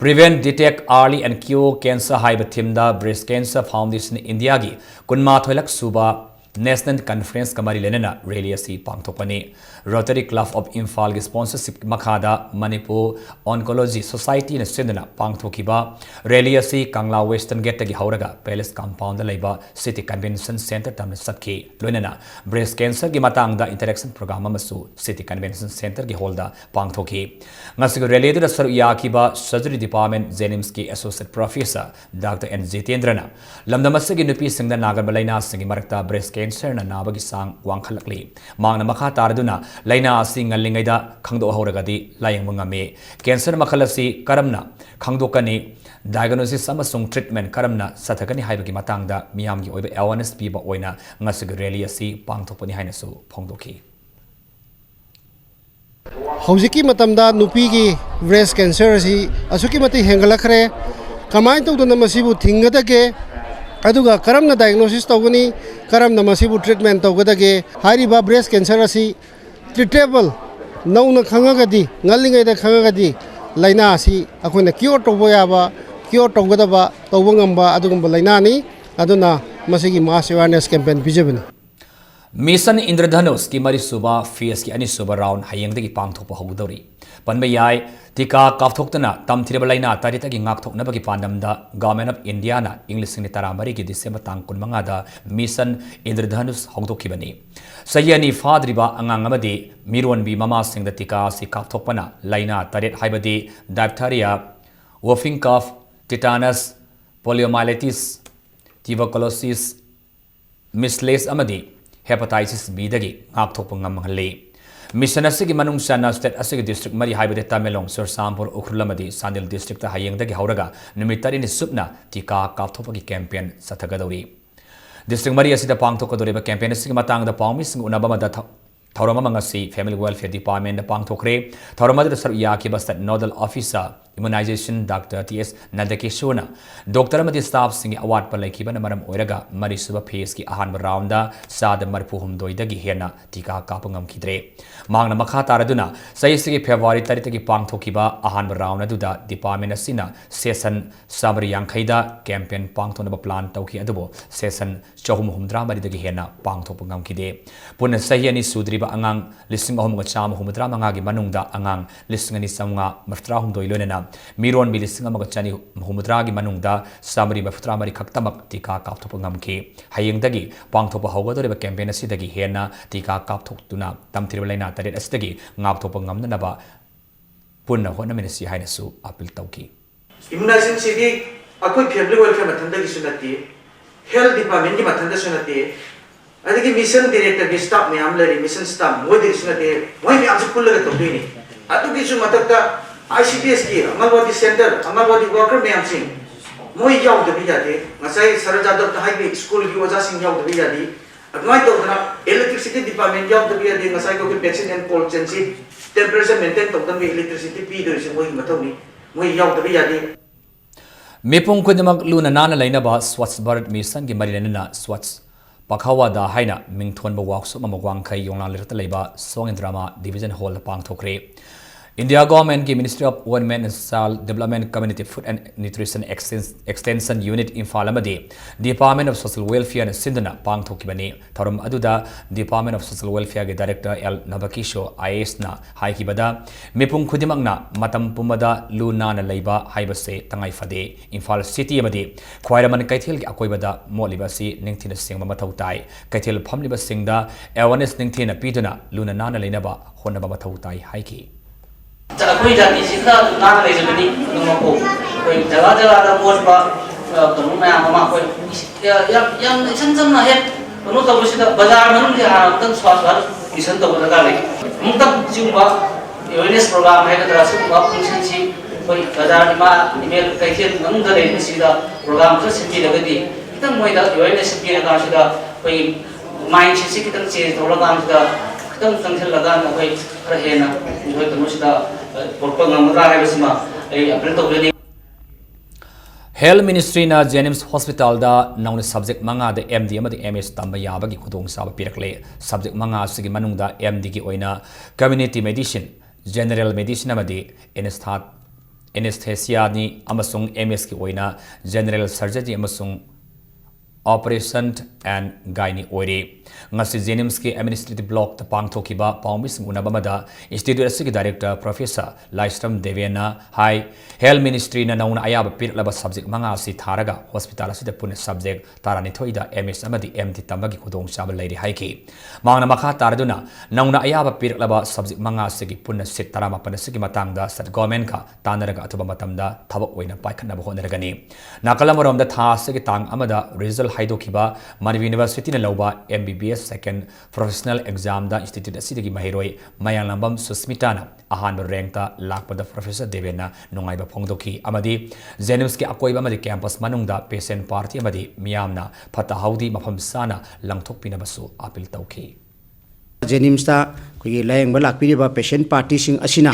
Prevent, Detect, Early and Cure Cancer ꯍꯥꯏꯕ themeꯗ Breast Cancer Foundation Indiaꯒꯤ ꯀꯨꯟꯃꯥꯊꯣꯏꯂꯛ ꯁꯨꯕ National Conference-ꯀ ꯃꯔꯤ ꯂꯩꯅꯅ rally ꯑꯁꯤ ꯄꯥꯡꯊꯣꯛꯄꯅꯤ꯫ Rotary Club of Imphal-ꯒꯤ sponsorship ꯃꯈꯥꯗ Manipur Oncology Society-ꯅ ꯁꯤꯟꯗꯨꯅ ꯄꯥꯡꯊꯣꯛꯈꯤꯕ rally ꯑꯁꯤ ꯀꯪꯂꯥ Western Gate-ꯇꯒꯤ ꯍꯧꯔꯒ Palace Compound-ꯗ ꯂꯩꯕ City Convention Centre ꯇꯝꯅ ꯆꯠꯈꯤ꯫ ꯂꯣꯏꯅꯅ breast cancer-ꯒꯤ ꯃꯇꯥꯡꯗ interaction program ꯑꯃꯁꯨ City Convention Centre-ꯒꯤ hall-ꯗ ꯄꯥꯡꯊꯣꯛꯈꯤ꯫ ꯉꯁꯤꯒꯤ rally ꯑꯗꯨꯗ ꯁꯔꯨꯛ ꯌꯥꯈꯤꯕ Surgery Department JNIMS-ꯀꯤ Associate Professor Doctor N ꯖꯤꯇꯦꯟꯗ꯭ꯔꯅ ꯂꯝꯗꯝ ꯑꯁꯤꯒꯤ ꯅꯨꯄꯤꯁꯤꯡꯗ ꯅꯥꯒꯟꯕ ꯂꯥꯏꯅꯥꯁꯤꯡꯒꯤ ꯃꯔꯛꯇ breast cancer-ꯅ ꯅꯥꯕꯒꯤ ꯆꯥꯡ ꯋꯥꯡꯈꯠꯂꯛꯂꯤ꯫ ꯃꯍꯥꯛꯅ ꯃꯈꯥ ꯇꯥꯔꯗꯨꯅ ꯂꯥꯏꯅꯥ ꯑꯁꯤ ꯉꯜꯂꯤꯉꯩꯗ ꯈꯪꯗꯣꯛꯍꯧꯔꯒꯗꯤ ꯂꯥꯌꯦꯡꯕ ꯉꯝꯃꯤ꯫ Cancer ꯃꯈꯜ ꯑꯁꯤ ꯀꯔꯝꯅ ꯈꯪꯗꯣꯛꯀꯅꯤ? Diagnosis ꯑꯃꯁꯨꯡ treatment ꯀꯔꯝꯅ ꯆꯠꯊꯒꯅꯤ ꯍꯥꯏꯕꯒꯤ ꯃꯇꯥꯡꯗ ꯃꯤꯌꯥꯝꯒꯤ ꯑꯣꯏꯕ awareness ꯄꯤꯕ ꯑꯣꯏꯅ ꯉꯁꯤꯒꯤ rally ꯑꯁꯤ ꯄꯥꯡꯊꯣꯛꯄꯅꯤ ꯍꯥꯏꯅꯁꯨ ꯐꯣꯡꯗꯣꯛꯈꯤ꯫ ꯍꯧꯖꯤꯛꯀꯤ ꯃꯇꯝꯗ ꯅꯨꯄꯤꯒꯤ breast cancer ꯑꯁꯤ ꯑꯁꯨꯛꯀꯤ ꯃꯇꯤꯛ ꯍꯦꯟꯒꯠꯂꯛꯈ꯭ꯔꯦ꯫ ꯀꯃꯥꯏꯅ ꯇꯧꯗꯅ ꯃꯁꯤꯕꯨ ꯊꯤꯡꯒꯗꯒꯦ? ꯑꯗꯨꯒ ꯀꯔꯝꯅ diagnosis ꯇꯧꯒꯅꯤ? ꯀꯔꯝꯅ ꯃꯁꯤꯕꯨ treatment ꯇꯧꯒꯗꯒꯦ? ꯍꯥꯏꯔꯤꯕ breast cancer ꯑꯁꯤ treatable, ꯅꯧꯅ ꯈꯪꯉꯒꯗꯤ, ꯉꯜꯂꯤꯉꯩꯗ ꯈꯪꯉꯒꯗꯤ ꯂꯥꯏꯅꯥ ꯑꯁꯤ ꯑꯩꯈꯣꯏꯅ cure ꯇꯧꯕ ꯌꯥꯕ, cure ꯇꯧꯒꯗꯕ, ꯇꯧꯕ ꯉꯝꯕ ꯑꯗꯨꯒꯨꯝꯕ ꯂꯥꯏꯅꯥꯅꯤ꯫ ꯑꯗꯨꯅ ꯃꯁꯤꯒꯤ mass awareness campaign ꯄꯤꯖꯕꯅꯤ꯫ Mission ꯏꯟꯗ꯭ꯔꯙꯅꯨꯁꯀꯤ ꯃꯔꯤꯁꯨꯕ phase-ꯀꯤ ꯑꯅꯤꯁꯨꯕ round ꯍꯌꯦꯡꯗꯒꯤ ꯄꯥꯡꯊꯣꯛꯄ ꯍꯧꯒꯗꯧꯔꯤ꯫ ꯄꯟꯕ ꯌꯥꯏ, ꯇꯤꯀꯥ ꯀꯥꯞꯊꯣꯛꯇꯨꯅ ꯇꯝꯊꯤꯔꯕ ꯂꯥꯏꯅꯥ ꯇꯔꯦꯠꯇꯒꯤ ꯉꯥꯛꯊꯣꯛꯅꯕꯒꯤ ꯄꯥꯟꯗꯝꯗ Government of India-ꯅ ꯏꯪ ꯂꯤꯁꯤꯡ ꯑꯅꯤ ꯇꯔꯥꯃꯔꯤꯒꯤ December ꯇꯥꯡ ꯀꯨꯟꯃꯉꯥꯗ Mission ꯏꯟꯗ꯭ꯔꯙꯅꯨꯁ ꯍꯧꯗꯣꯛꯈꯤꯕꯅꯤ꯫ ꯆꯍꯤ ꯑꯅꯤ ꯐꯥꯗ꯭ꯔꯤꯕ ꯑꯉꯥꯡ ꯑꯃꯗꯤ ꯃꯤꯔꯣꯟꯕꯤ ꯃꯃꯥꯁꯤꯡꯗ ꯇꯤꯀꯥ ꯑꯁꯤ ꯀꯥꯞꯊꯣꯛꯄꯅ ꯂꯥꯏꯅꯥ ꯇꯔꯦꯠ ꯍꯥꯏꯕꯗꯤ diphtheria, whooping cough, tetanus, poliomyelitis, tuberculosis, measles ꯑꯃꯗꯤ hepatitis B-ꯗꯒꯤ ꯉꯥꯛꯊꯣꯛꯄ ꯉꯝꯍꯜꯂꯤ꯫ Mission ꯑꯁꯤꯒꯤ ꯃꯅꯨꯡ ꯆꯟꯅ state ꯑꯁꯤꯒꯤ district ꯃꯔꯤ ꯍꯥꯏꯕꯗꯤ ꯇꯃꯦꯡꯂꯣꯡ, ꯆꯨꯔꯆꯥꯟꯄꯨꯔ, ꯎꯈ꯭ꯔꯨꯜ ꯑꯃꯗꯤ ꯆꯥꯟꯗꯦꯜ district-ꯇ ꯍꯌꯦꯡꯗꯒꯤ ꯍꯧꯔꯒ ꯅꯨꯃꯤꯠ ꯇꯔꯦꯠꯅꯤ ꯆꯨꯞꯅ ꯇꯤꯀꯥ ꯀꯥꯞꯊꯣꯛꯄꯒꯤ campaign ꯆꯠꯊꯒꯗꯧꯔꯤ꯫ District ꯃꯔꯤ ꯑꯁꯤꯗ ꯄꯥꯡꯊꯣꯛꯀꯗꯧꯔꯤꯕ campaign ꯑꯁꯤꯒꯤ ꯃꯇꯥꯡꯗ ꯄꯥꯎꯃꯤꯁꯤꯡ ꯎꯅꯕ ꯑꯃꯗ ꯊ-, ꯊꯧꯔꯝ ꯑꯃ ꯉꯁꯤ Family Welfare Department-ꯗ ꯄꯥꯡꯊꯣꯛꯈ꯭ꯔꯦ꯫ ꯊꯧꯔꯝ ꯑꯗꯨꯗ ꯁꯔꯨꯛ ꯌꯥꯈꯤꯕ state nodal officer Immunization Doctor T S Nandakishorna doctor ꯑꯃꯗꯤ staffꯁꯤꯡꯒꯤ ꯑꯋꯥꯠꯄ ꯂꯩꯈꯤꯕꯅ ꯃꯔꯝ ꯑꯣꯏꯔꯒ ꯃꯔꯤꯁꯨꯕ phaseꯀꯤ ꯑꯍꯥꯟꯕ roundꯗ ꯆꯥꯗ ꯃꯔꯤꯐꯨ ꯍꯨꯝꯗꯣꯏꯗꯒꯤ ꯍꯦꯟꯅ ꯇꯤꯀꯥ ꯀꯥꯞꯄ ꯉꯝꯈꯤꯗ꯭ꯔꯦ꯫ ꯃꯍꯥꯛꯅ ꯃꯈꯥ ꯇꯥꯔꯗꯨꯅ ꯆꯍꯤꯁꯤꯒꯤ February ꯇꯔꯦꯠꯇꯒꯤ ꯄꯥꯡꯊꯣꯛꯈꯤꯕ ꯑꯍꯥꯟꯕ round ꯑꯗꯨꯗ department ꯑꯁꯤꯅ session ꯆꯥꯃꯔꯤ ꯌꯥꯡꯈꯩꯗ campaign ꯄꯥꯡꯊꯣꯛꯅꯕ plan ꯇꯧꯈꯤ, ꯑꯗꯨꯕꯨ session ꯆꯍꯨꯝ ꯍꯨꯝꯗ꯭ꯔꯥ ꯃꯔꯤꯗꯒꯤ ꯍꯦꯟꯅ ꯄꯥꯡꯊꯣꯛꯄ ꯉꯝꯈꯤꯗꯦ꯫ ꯄꯨꯟꯅ ꯆꯍꯤ ꯑꯅꯤ ꯁꯨꯗ꯭ꯔꯤꯕ ꯑꯉꯥꯡ ꯂꯤꯁꯤꯡ ꯑꯍꯨꯝꯒ ꯆꯥꯝꯃ ꯍꯨꯝꯐꯨꯇꯔꯥ ꯃꯉꯥꯒꯤ ꯃꯅꯨꯡꯗ ꯑꯉꯥꯡ ꯂꯤꯁꯤꯡ ꯑꯅꯤ ꯆꯥꯝꯃꯉꯥ ꯃꯔꯤꯐꯨꯇꯔꯥ ꯍꯨꯝꯗꯣꯏ, ꯂꯣꯏꯅꯅ ꯃꯤꯔꯣꯟꯕꯤ ꯂꯤꯁꯤꯡ ꯑꯃꯒ ꯆꯅꯤ ꯍꯨꯝꯐꯨꯇꯔꯥꯒꯤ ꯃꯅꯨꯡꯗ ꯆꯥꯃꯔꯤ ꯃꯔꯤꯐꯨꯇꯔꯥ ꯃꯔꯤ ꯈꯛꯇꯃꯛ ꯇꯤꯀꯥ ꯀꯥꯞꯊꯣꯛꯄ ꯉꯝꯈꯤ꯫ ꯍꯌꯦꯡꯗꯒꯤ ꯄꯥꯡꯊꯣꯛꯄ ꯍꯧꯒꯗꯧꯔꯤꯕ campaign ꯑꯁꯤꯗꯒꯤ ꯍꯦꯟꯅ ꯇꯤꯀꯥ ꯀꯥꯞꯊꯣꯛꯇꯨꯅ ꯇꯝꯊꯤꯔꯕ ꯂꯥꯏꯅꯥ ꯇꯔꯦꯠ ꯑꯁꯤꯗꯒꯤ ꯉꯥꯛꯊꯣꯛꯄ ꯉꯝꯅꯅꯕ ꯄꯨꯟꯅ ꯍꯣꯠꯅꯃꯤꯟꯅꯁꯤ ꯍꯥꯏꯅꯁꯨ appeal ꯇꯧꯈꯤ꯫ Immunizationꯁꯤꯗꯤ ꯑꯩꯈꯣꯏ family welfare ꯃꯊꯟꯇꯒꯤꯁꯨ ꯅꯠꯇꯦ, health departmentꯀꯤ ꯃꯊꯟꯇꯁꯨ ꯅꯠꯇꯦ, ꯑꯗꯒꯤ mission directorꯒꯤ staff ꯃꯌꯥꯝ ꯂꯩꯔꯤ, mission staff ꯃꯣꯏꯗꯒꯤꯁꯨ ꯅꯠꯇꯦ, ꯃꯣꯏ ꯃꯌꯥꯝꯁꯨ ꯄꯨꯜꯂꯒ ꯇꯧꯗꯣꯏꯅꯤ꯫ ꯑꯗꯨꯒꯤꯁꯨ ꯃꯊꯛꯇ ICDSꯀꯤ ꯑꯪꯒꯜꯋꯥꯗꯤ centre, ꯑꯪꯒꯜꯋꯥꯗꯤ worker ꯃꯌꯥꯝꯁꯤꯡ ꯃꯣꯏ ꯌꯥꯎꯗꯕ ꯌꯥꯗꯦ꯫ ꯉꯁꯥꯏ ꯁꯔ ꯖꯥꯗꯕꯅ ꯍꯥꯏꯕꯤ schoolꯒꯤ ꯑꯣꯖꯥꯁꯤꯡ ꯌꯥꯎꯗꯕ ꯌꯥꯗꯦ꯫ ꯑꯗꯨꯃꯥꯏꯅ ꯇꯧꯗꯅ electricity department ꯌꯥꯎꯗꯕ ꯌꯥꯗꯦ꯫ ꯉꯁꯥꯏꯒꯤ ꯑꯩꯈꯣꯏ vaccine and cold chainꯁꯤ temperature maintain ꯇꯧꯗꯅꯕ electricity ꯄꯤꯗꯣꯏꯁꯦ ꯃꯣꯏꯒꯤ ꯃꯊꯧꯅꯤ, ꯃꯣꯏ ꯌꯥꯎꯗꯕ ꯌꯥꯗꯦ꯫ ꯃꯤꯄꯨꯝ ꯈꯨꯗꯤꯡꯃꯛ ꯂꯨꯅ ꯅꯥꯟꯅ ꯂꯩꯅꯕ Swachh Bharat Missionꯒꯤ ꯃꯔꯤ ꯂꯩꯅꯅ Swachh Pakhawada ꯍꯥꯏꯅ ꯃꯤꯡꯊꯣꯟꯕ workshop ꯑꯃ ꯋꯥꯡꯈꯩ ꯌꯣꯡꯂꯥꯡ ꯂꯩꯔꯛꯇ ꯂꯩꯕ Song and Drama Division Hallꯗ ꯄꯥꯡꯊꯣꯛꯈ꯭ꯔꯦ꯫ India Governmentꯀꯤ Ministry of Women and Child Development Community Food and Nutrition Extens-, Extension Unit Imphal ꯑꯃꯗꯤ Department of Social Welfareꯅ ꯁꯤꯟꯗꯨꯅ ꯄꯥꯡꯊꯣꯛꯈꯤꯕꯅꯤ꯫ ꯊꯧꯔꯝ ꯑꯗꯨꯗ Department of Social Welfareꯒꯤ Director L Nabakishore IASꯅ ꯍꯥꯏꯈꯤꯕꯗ, ꯃꯤꯄꯨꯝ ꯈꯨꯗꯤꯡꯃꯛꯅ ꯃꯇꯝ ꯄꯨꯝꯕꯗ ꯂꯨ ꯅꯥꯟꯅ ꯂꯩꯕ ꯍꯥꯏꯕꯁꯦ ꯇꯉꯥꯏ ꯐꯗꯦ꯫ ꯏꯝꯐꯥꯜ City ꯑꯃꯗꯤ ꯈ꯭ꯋꯥꯏꯔꯝꯕꯟ ꯀꯩꯊꯦꯜꯒꯤ ꯑꯀꯣꯏꯕꯗ ꯃꯣꯠꯂꯤꯕ ꯑꯁꯤ ꯅꯤꯡꯊꯤꯅ ꯁꯦꯡꯕ ꯃꯊꯧ ꯇꯥꯏ꯫ ꯀꯩꯊꯦꯜ ꯐꯝꯂꯤꯕꯁꯤꯡꯗ awareness ꯅꯤꯡꯊꯤꯅ ꯄꯤꯗꯨꯅ ꯂꯨꯅ ꯅꯥꯟꯅ ꯂꯩꯅꯕ ꯍꯣꯠꯅꯕ ꯃꯊꯧ ꯇꯥꯏ ꯍꯥꯏꯈꯤ꯫ ꯑꯩꯈꯣꯏ ꯖꯥꯇꯤꯁꯤꯗ ꯅꯥꯟꯅ ꯂꯩꯖꯕꯅꯤ꯫ ꯑꯗꯨꯃꯛꯄꯨ ꯑꯩꯈꯣꯏ ꯖꯒꯥ ꯖꯒꯥꯗ ꯃꯣꯠꯄ, ꯑ, ꯀꯩꯅꯣ ꯃꯌꯥꯝ ꯑꯃ ꯑꯩꯈꯣꯏ ꯌꯥꯝ, ꯌꯥꯝꯅ ꯏꯁꯝ ꯁꯝꯅ ꯍꯦꯛ ꯀꯩꯅꯣ ꯇꯧꯕꯁꯤꯗ ꯕꯖꯥꯔ ꯃꯅꯨꯡꯁꯦ ꯍꯥꯟꯅ ꯑꯃꯨꯛꯇꯪ Swachh Bharat Mission ꯇꯧꯕ ꯗꯔꯀꯥꯔ ꯂꯩ꯫ ꯑꯃꯨꯛꯇꯪ ꯁꯤꯒꯨꯝꯕ awareness program ꯍꯥꯏꯒꯗ꯭ꯔꯥ, ꯁꯤꯒꯨꯝꯕ functionꯁꯤ ꯑꯩꯈꯣꯏ ꯕꯖꯥꯔ ꯏꯃꯥ ꯏꯕꯦꯜ ꯀꯩꯊꯦꯜ ꯃꯅꯨꯡꯗ ꯂꯩꯔꯤꯕꯁꯤꯗ program ꯈꯔ ꯁꯤꯟꯕꯤꯔꯒꯗꯤ ꯈꯤꯇꯪ ꯃꯣꯏꯗ awareness ꯄꯤꯔꯀꯥꯟꯁꯤꯗ ꯑꯩꯈꯣꯏ mindsetꯁꯤ ꯈꯤꯇꯪ change ꯇꯧꯔꯀꯥꯟꯁꯤꯗ ꯈꯤꯇꯪ ꯆꯪꯁꯤꯜꯂꯀꯥꯟꯗ ꯑꯩꯈꯣꯏ ꯈꯔ ꯍꯦꯟꯅ ꯑꯩꯈꯣꯏ ꯀꯩꯅꯣꯁꯤꯗ, ꯑ, ꯄꯨꯔꯛꯄ ꯉꯝꯒꯗ꯭ꯔꯥ ꯍꯥꯏꯕꯁꯤꯃ ꯑꯩ ꯑꯄꯤꯜ ꯇꯧꯖꯔꯤ꯫ Health Ministryꯅ Jenims Hospitalꯗ ꯅꯧꯅ subject ꯃꯉꯥꯗ M D ꯑꯃꯗꯤ M S ꯇꯝꯕ ꯌꯥꯕꯒꯤ ꯈꯨꯗꯣꯡꯆꯥꯕ ꯄꯤꯔꯛꯂꯦ꯫ Subject ꯃꯉꯥ ꯑꯁꯤꯒꯤ ꯃꯅꯨꯡꯗ M Dꯒꯤ ꯑꯣꯏꯅ Community Medicine, General Medicine ꯑꯃꯗꯤ Anesthet-, Anesthesiaꯅꯤ ꯑꯃꯁꯨꯡ M Sꯒꯤ ꯑꯣꯏꯅ General Surgery ꯑꯃꯁꯨꯡ Operation and Gynae ꯑꯣꯏꯔꯤ꯫ ꯉꯁꯤ Jenimsꯀꯤ Administrative Blockꯇ ꯄꯥꯡꯊꯣꯛꯈꯤꯕ ꯄꯥꯎꯃꯤꯁꯤꯡ ꯎꯅꯕ ꯑꯃꯗ Institute ꯑꯁꯤꯒꯤ Director Professor ꯂꯥꯏꯁ꯭ꯔꯝ ꯗꯦꯕꯦꯟꯅ ꯍꯥꯏ, Health Ministryꯅ ꯅꯧꯅ ꯑꯌꯥꯕ ꯄꯤꯔꯛꯂꯕ subject ꯃꯉꯥ ꯑꯁꯤ ꯊꯥꯔꯒ hospital ꯑꯁꯤꯗ ꯄꯨꯟꯅ subject ꯇꯔꯥꯅꯤꯊꯣꯏꯗ M S ꯑꯃꯗꯤ M D ꯇꯝꯕꯒꯤ ꯈꯨꯗꯣꯡꯆꯥꯕ ꯂꯩꯔꯦ ꯍꯥꯏꯈꯤ꯫ ꯃꯍꯥꯛꯅ ꯃꯈꯥ ꯇꯥꯔꯗꯨꯅ, ꯅꯧꯅ ꯑꯌꯥꯕ ꯄꯤꯔꯛꯂꯕ subject ꯃꯉꯥ ꯑꯁꯤꯒꯤ ꯄꯨꯟꯅ seat ꯇꯔꯥꯃꯥꯄꯟ ꯑꯁꯤꯒꯤ ꯃꯇꯥꯡꯗ state governmentꯀ ꯇꯥꯟꯅꯔꯒ ꯑꯊꯨꯕ ꯃꯇꯝꯗ ꯊꯕꯛ ꯑꯣꯏꯅ ꯄꯥꯏꯈꯠꯅꯕ ꯍꯣꯠꯅꯔꯒꯅꯤ꯫ ꯅꯥꯀꯜ ꯑꯃꯔꯣꯝꯗ, ꯊꯥ ꯑꯁꯤꯒꯤ ꯇꯥꯡ ꯑꯃꯗ result ꯍꯥꯏꯗꯣꯛꯈꯤꯕ ꯃꯅꯤꯄꯨꯔ Universityꯅ ꯂꯧꯕ M B B S second professional examꯗ institute ꯑꯁꯤꯗꯒꯤ ꯃꯍꯩꯔꯣꯏ ꯃꯌꯥꯡꯂꯝꯕꯝ ꯁꯨꯁꯃꯤꯇꯥꯅ ꯑꯍꯥꯟꯕ rankꯇ ꯂꯥꯛꯄꯗ Professor ꯗꯦꯕꯦꯟꯅ ꯅꯨꯡꯉꯥꯏꯕ ꯐꯣꯡꯗꯣꯛꯈꯤ ꯑꯃꯗꯤ Jenimsꯀꯤ ꯑꯀꯣꯏꯕ ꯑꯃꯗꯤ campus ꯃꯅꯨꯡꯗ patient party ꯑꯃꯗꯤ ꯃꯤꯌꯥꯝꯅ ꯐꯠꯇ ꯍꯥꯎꯗꯤ ꯃꯐꯝ ꯆꯥꯅ ꯂꯪꯊꯣꯛꯄꯤꯅꯕꯁꯨ appeal ꯇꯧꯈꯤ꯫ Jenimsꯇ ꯑꯩꯈꯣꯏꯒꯤ ꯂꯥꯌꯦꯡꯕ ꯂꯥꯛꯄꯤꯔꯤꯕ patient partyꯁꯤꯡ ꯑꯁꯤꯅ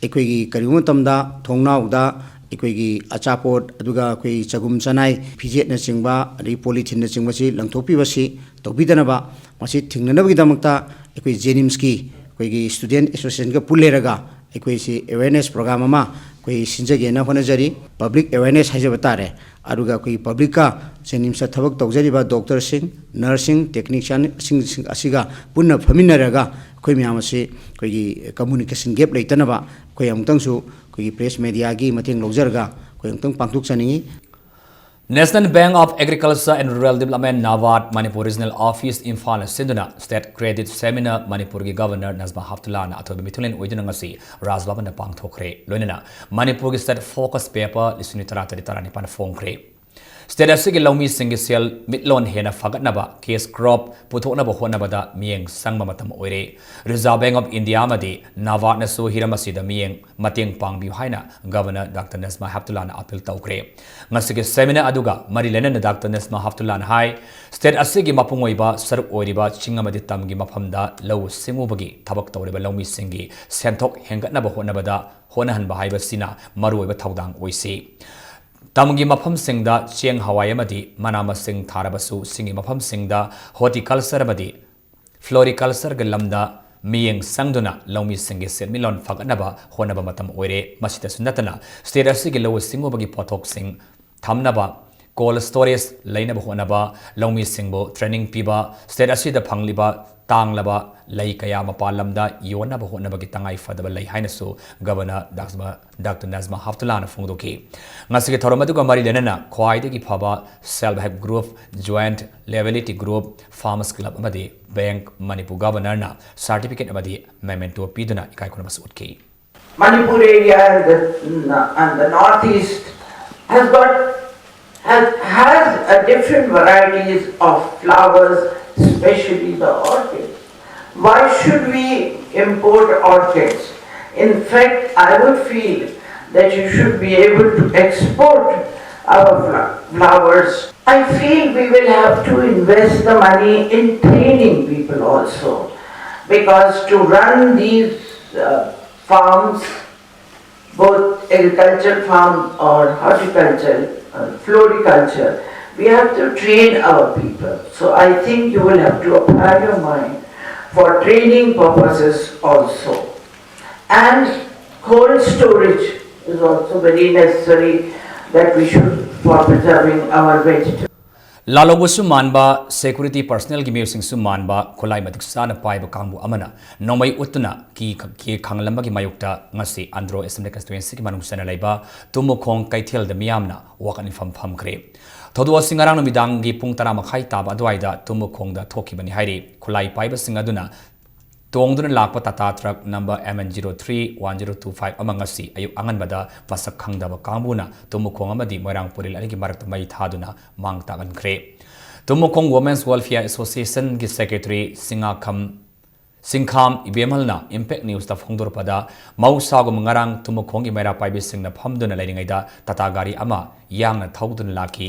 ꯑꯩꯈꯣꯏꯒꯤ ꯀꯔꯤꯒꯨꯝꯕ ꯃꯇꯝꯗ ꯊꯣꯡꯅꯥꯎꯗ ꯑꯩꯈꯣꯏꯒꯤ ꯑꯆꯥꯄꯣꯠ, ꯑꯗꯨꯒ ꯑꯩꯈꯣꯏ ꯆꯒꯨꯝ ꯆꯅꯥꯏ, ꯐꯤꯖꯦꯠꯅꯆꯤꯡꯕ, ꯑꯗꯒꯤ polytheneꯅꯆꯤꯡꯕꯁꯤ ꯂꯪꯊꯣꯛꯄꯤꯕꯁꯤ ꯇꯧꯕꯤꯗꯅꯕ, ꯃꯁꯤ ꯊꯤꯡꯅꯅꯕꯒꯤꯗꯃꯛꯇ ꯑꯩꯈꯣꯏ Jenimsꯀꯤ ꯑꯩꯈꯣꯏꯒꯤ student associationꯒ ꯄꯨꯜꯂꯦꯔꯒ ꯑꯩꯈꯣꯏꯁꯤ awareness program ꯑꯃ ꯑꯩꯈꯣꯏ ꯁꯤꯟꯖꯒꯦꯅ ꯍꯣꯠꯅꯖꯔꯤ꯫ Public awareness ꯍꯥꯏꯖꯕ ꯇꯥꯔꯦ꯫ ꯑꯗꯨꯒ ꯑꯩꯈꯣꯏꯒꯤ publicꯀ, Jenimsꯇ ꯊꯕꯛ ꯇꯧꯖꯔꯤꯕ doctorꯁꯤꯡ, nurseꯁꯤꯡ, technicianꯁꯤꯡ ꯑꯁꯤꯒ ꯄꯨꯟꯅ ꯐꯝꯃꯤꯟꯅꯔꯒ ꯑꯩꯈꯣꯏ ꯃꯌꯥꯝ ꯑꯁꯤ ꯑꯩꯈꯣꯏꯒꯤ communication gap ꯂꯩꯇꯅꯕ ꯑꯩꯈꯣꯏ ꯑꯃꯨꯛꯇꯪꯁꯨ ꯑꯩꯈꯣꯏꯒꯤ press mediaꯒꯤ ꯃꯇꯦꯡ ꯂꯧꯖꯔꯒ ꯑꯩꯈꯣꯏ ꯑꯃꯨꯛꯇꯪ ꯄꯥꯡꯊꯣꯛꯆꯅꯤꯡꯉꯤ꯫ National Bank of Agriculture and Rural Development, NABARD, Manipur Regional Office, ꯏꯝꯐꯥꯜꯅ ꯁꯤꯟꯗꯨꯅ State Credit Seminar ꯃꯅꯤꯄꯨꯔꯒꯤ Governor ꯅꯖꯃꯥ ꯍꯦꯞꯇꯨꯜꯂꯥꯅ ꯑꯊꯣꯏꯕ ꯃꯤꯊꯨꯡꯂꯦꯟ ꯑꯣꯏꯗꯨꯅ ꯉꯁꯤ ꯔꯥꯖ ꯚꯕꯟꯗ ꯄꯥꯡꯊꯣꯛꯈ꯭ꯔꯦ꯫ ꯂꯣꯏꯅꯅ ꯃꯅꯤꯄꯨꯔꯒꯤ State Focus Paper ꯂꯤꯁꯤꯡ ꯇꯔꯥ ꯇꯔꯦꯠ ꯇꯔꯥꯅꯤꯄꯥꯟ ꯐꯣꯡꯈ꯭ꯔꯦ꯫ State ꯑꯁꯤꯒꯤ ꯂꯧꯃꯤꯁꯤꯡꯒꯤ ꯁꯦꯜ ꯃꯤꯠꯂꯣꯟ ꯍꯦꯟꯅ ꯐꯒꯠꯅꯕ cash crop ꯄꯨꯊꯣꯛꯅꯕ ꯍꯣꯠꯅꯕꯗ ꯃꯤꯠꯌꯦꯡ ꯆꯪꯕ ꯃꯇꯝ ꯑꯣꯏꯔꯦ꯫ Reserve Bank of India ꯑꯃꯗꯤ NABARDꯅꯁꯨ ꯍꯤꯔꯝ ꯑꯁꯤꯗ ꯃꯤꯠꯌꯦꯡ ꯃꯇꯦꯡ ꯄꯥꯡꯕꯤꯌꯨ ꯍꯥꯏꯅ Governor Doctor Najma Heptullahꯅ appeal ꯇꯧꯈ꯭ꯔꯦ꯫ ꯉꯁꯤꯒꯤ seminar ꯑꯗꯨꯒ ꯃꯔꯤ ꯂꯩꯅꯅ Doctor Najma Heptullahꯅ ꯍꯥꯏ, state ꯑꯁꯤꯒꯤ ꯃꯄꯨꯡ ꯑꯣꯏꯕ ꯁꯔꯨꯛ ꯑꯣꯏꯔꯤꯕ ꯆꯤꯡ ꯑꯃꯗꯤ ꯇꯝꯒꯤ ꯃꯐꯝꯗ ꯂꯧꯎ ꯁꯤꯡꯎꯕꯒꯤ ꯊꯕꯛ ꯇꯧꯔꯤꯕ ꯂꯧꯃꯤꯁꯤꯡꯒꯤ ꯁꯦꯟꯊꯣꯛ ꯍꯦꯟꯒꯠꯅꯕ ꯍꯣꯠꯅꯕꯗ ꯍꯣꯠꯅꯍꯟꯕ ꯍꯥꯏꯕꯁꯤꯅ ꯃꯔꯨꯑꯣꯏꯕ ꯊꯧꯗꯥꯡ ꯑꯣꯏꯁꯤ꯫ ꯇꯝꯒꯤ ꯃꯐꯝꯁꯤꯡꯗ ꯆꯦꯡ, ꯍꯋꯥꯏ ꯑꯃꯗꯤ ꯃꯅꯥ ꯃꯁꯤꯡ ꯊꯥꯔꯕꯁꯨ, ꯆꯤꯡꯒꯤ ꯃꯐꯝꯁꯤꯡꯗ horticulture ꯑꯃꯗꯤ floricultureꯒꯤ ꯂꯝꯗ ꯃꯤꯠꯌꯦꯡ ꯆꯪꯗꯨꯅ ꯂꯧꯃꯤꯁꯤꯡꯒꯤ ꯁꯦꯟꯃꯤꯠꯂꯣꯟ ꯐꯒꯠꯅꯕ ꯍꯣꯠꯅꯕ ꯃꯇꯝ ꯑꯣꯏꯔꯦ꯫ ꯃꯁꯤꯗꯁꯨ ꯅꯠꯇꯅ, state ꯑꯁꯤꯒꯤ ꯂꯧꯎ ꯁꯤꯡꯎꯕꯒꯤ ꯄꯣꯠꯊꯣꯛꯁꯤꯡ ꯊꯝꯅꯕ cold storage ꯂꯩꯅꯕ ꯍꯣꯠꯅꯕ, ꯂꯧꯃꯤꯁꯤꯡꯕꯨ training ꯄꯤꯕ, state ꯑꯁꯤꯗ ꯐꯪꯂꯤꯕ ꯇꯥꯡꯂꯕ ꯂꯩ ꯀꯌꯥ ꯃꯄꯥꯟ ꯂꯝꯗ ꯌꯣꯟꯅꯕ ꯍꯣꯠꯅꯕꯒꯤ ꯇꯉꯥꯏ ꯐꯗꯕ ꯂꯩ ꯍꯥꯏꯅꯁꯨ Governor Najma, Doctor Najma Heptullahꯅ ꯐꯣꯡꯗꯣꯛꯈꯤ꯫ ꯉꯁꯤꯒꯤ ꯊꯧꯔꯝ ꯑꯗꯨꯒ ꯃꯔꯤ ꯂꯩꯅꯅ ꯈ꯭ꯋꯥꯏꯗꯒꯤ ꯐꯕ self help group, joint liability group, farmers club ꯑꯃꯗꯤ Bank Manipur Governorꯅ certificate ꯑꯃꯗꯤ memento ꯄꯤꯗꯨꯅ ꯏꯀꯥꯏ ꯈꯨꯝꯅꯕꯁꯨ ꯎꯠꯈꯤ꯫ Manipur area and the, and the Northeast has got, has, has a different varieties of flowers, especially the orchids. Why should we import orchids? In fact, I would feel that you should be able to export our fl- flowers. I feel we will have to invest the money in training people also, because to run these uh, farms, both agriculture farm or horticulture, uh, floriculture, we have to train our people. So I think you will have to apply your mind for training purposes also. And cold storage is also very necessary that we should for preserving our vegetables. ꯂꯥꯜꯍꯧꯕꯁꯨ ꯃꯥꯟꯕ, security personnelꯒꯤ ꯃꯤꯑꯣꯏꯁꯤꯡꯁꯨ ꯃꯥꯟꯕ, ꯈꯨꯠꯂꯥꯏ ꯃꯇꯤꯛ ꯆꯥꯅ ꯄꯥꯏꯕ ꯀꯥꯡꯕꯨ ꯑꯃꯅ ꯅꯣꯡꯃꯩ ꯎꯠꯇꯨꯅ ꯀꯤ ꯀꯤ ꯈꯥꯡꯂꯝꯕꯒꯤ ꯃꯥꯌꯣꯛꯇ ꯉꯁꯤ ꯑꯟꯗ꯭ꯔꯣ Assembly Constituencyꯒꯤ ꯃꯅꯨꯡ ꯆꯟꯅ ꯂꯩꯕ ꯇꯨꯝꯃꯨꯈꯣꯡ ꯀꯩꯊꯦꯜꯗ ꯃꯤꯌꯥꯝꯅ ꯋꯥꯀꯠ ꯃꯤꯐꯝ ꯐꯝꯈ꯭ꯔꯦ꯫ ꯊꯧꯗꯣꯛ ꯑꯁꯤ ꯉꯔꯥꯡ ꯅꯨꯃꯤꯗꯥꯡꯒꯤ ꯄꯨꯡ ꯇꯔꯥ ꯃꯈꯥꯏ ꯇꯥꯕ ꯑꯗꯨꯋꯥꯏꯗ ꯇꯨꯝꯃꯨꯈꯣꯡꯗ ꯊꯣꯛꯈꯤꯕꯅꯤ ꯍꯥꯏꯔꯤ꯫ ꯈꯨꯠꯂꯥꯏ ꯄꯥꯏꯕꯁꯤꯡ ꯑꯗꯨꯅ ꯇꯣꯡꯗꯨꯅ ꯂꯥꯛꯄ Tata truck number M N zero three one zero two five ꯑꯃ ꯉꯁꯤ ꯑꯌꯨꯛ ꯑꯉꯟꯕꯗ ꯃꯁꯛ ꯈꯪꯗꯕ ꯀꯥꯡꯕꯨꯅ ꯇꯨꯝꯃꯈꯣꯡ ꯑꯃꯗꯤ ꯃꯣꯏꯔꯥꯡ ꯄꯨꯔꯦꯜ ꯑꯅꯤꯒꯤ ꯃꯔꯛꯇ ꯃꯩ ꯊꯥꯗꯨꯅ ꯃꯥꯡ ꯇꯥꯛꯍꯟꯈ꯭ꯔꯦ꯫ ꯇꯨꯝꯃꯈꯣꯡ Women's Welfare Associationꯒꯤ Secretary ꯁꯤꯡꯉꯥꯈꯝ, ꯁꯤꯡꯈꯥꯝ ꯏꯕꯦꯝꯍꯜꯅ Impact Newsꯇ ꯐꯣꯡꯗꯣꯔꯛꯄꯗ, ꯃꯍꯧꯁꯥꯒꯨꯝ ꯉꯔꯥꯡ ꯇꯨꯝꯃꯈꯣꯡꯒꯤ ꯃꯩꯔꯥ ꯄꯥꯏꯕꯤꯁꯤꯡꯅ ꯐꯝꯗꯨꯅ ꯂꯩꯔꯤꯉꯩꯗ ꯇꯥꯇꯥ ꯒꯥꯔꯤ ꯑꯃ ꯌꯥꯡꯅ ꯊꯧꯗꯨꯅ ꯂꯥꯛꯈꯤ꯫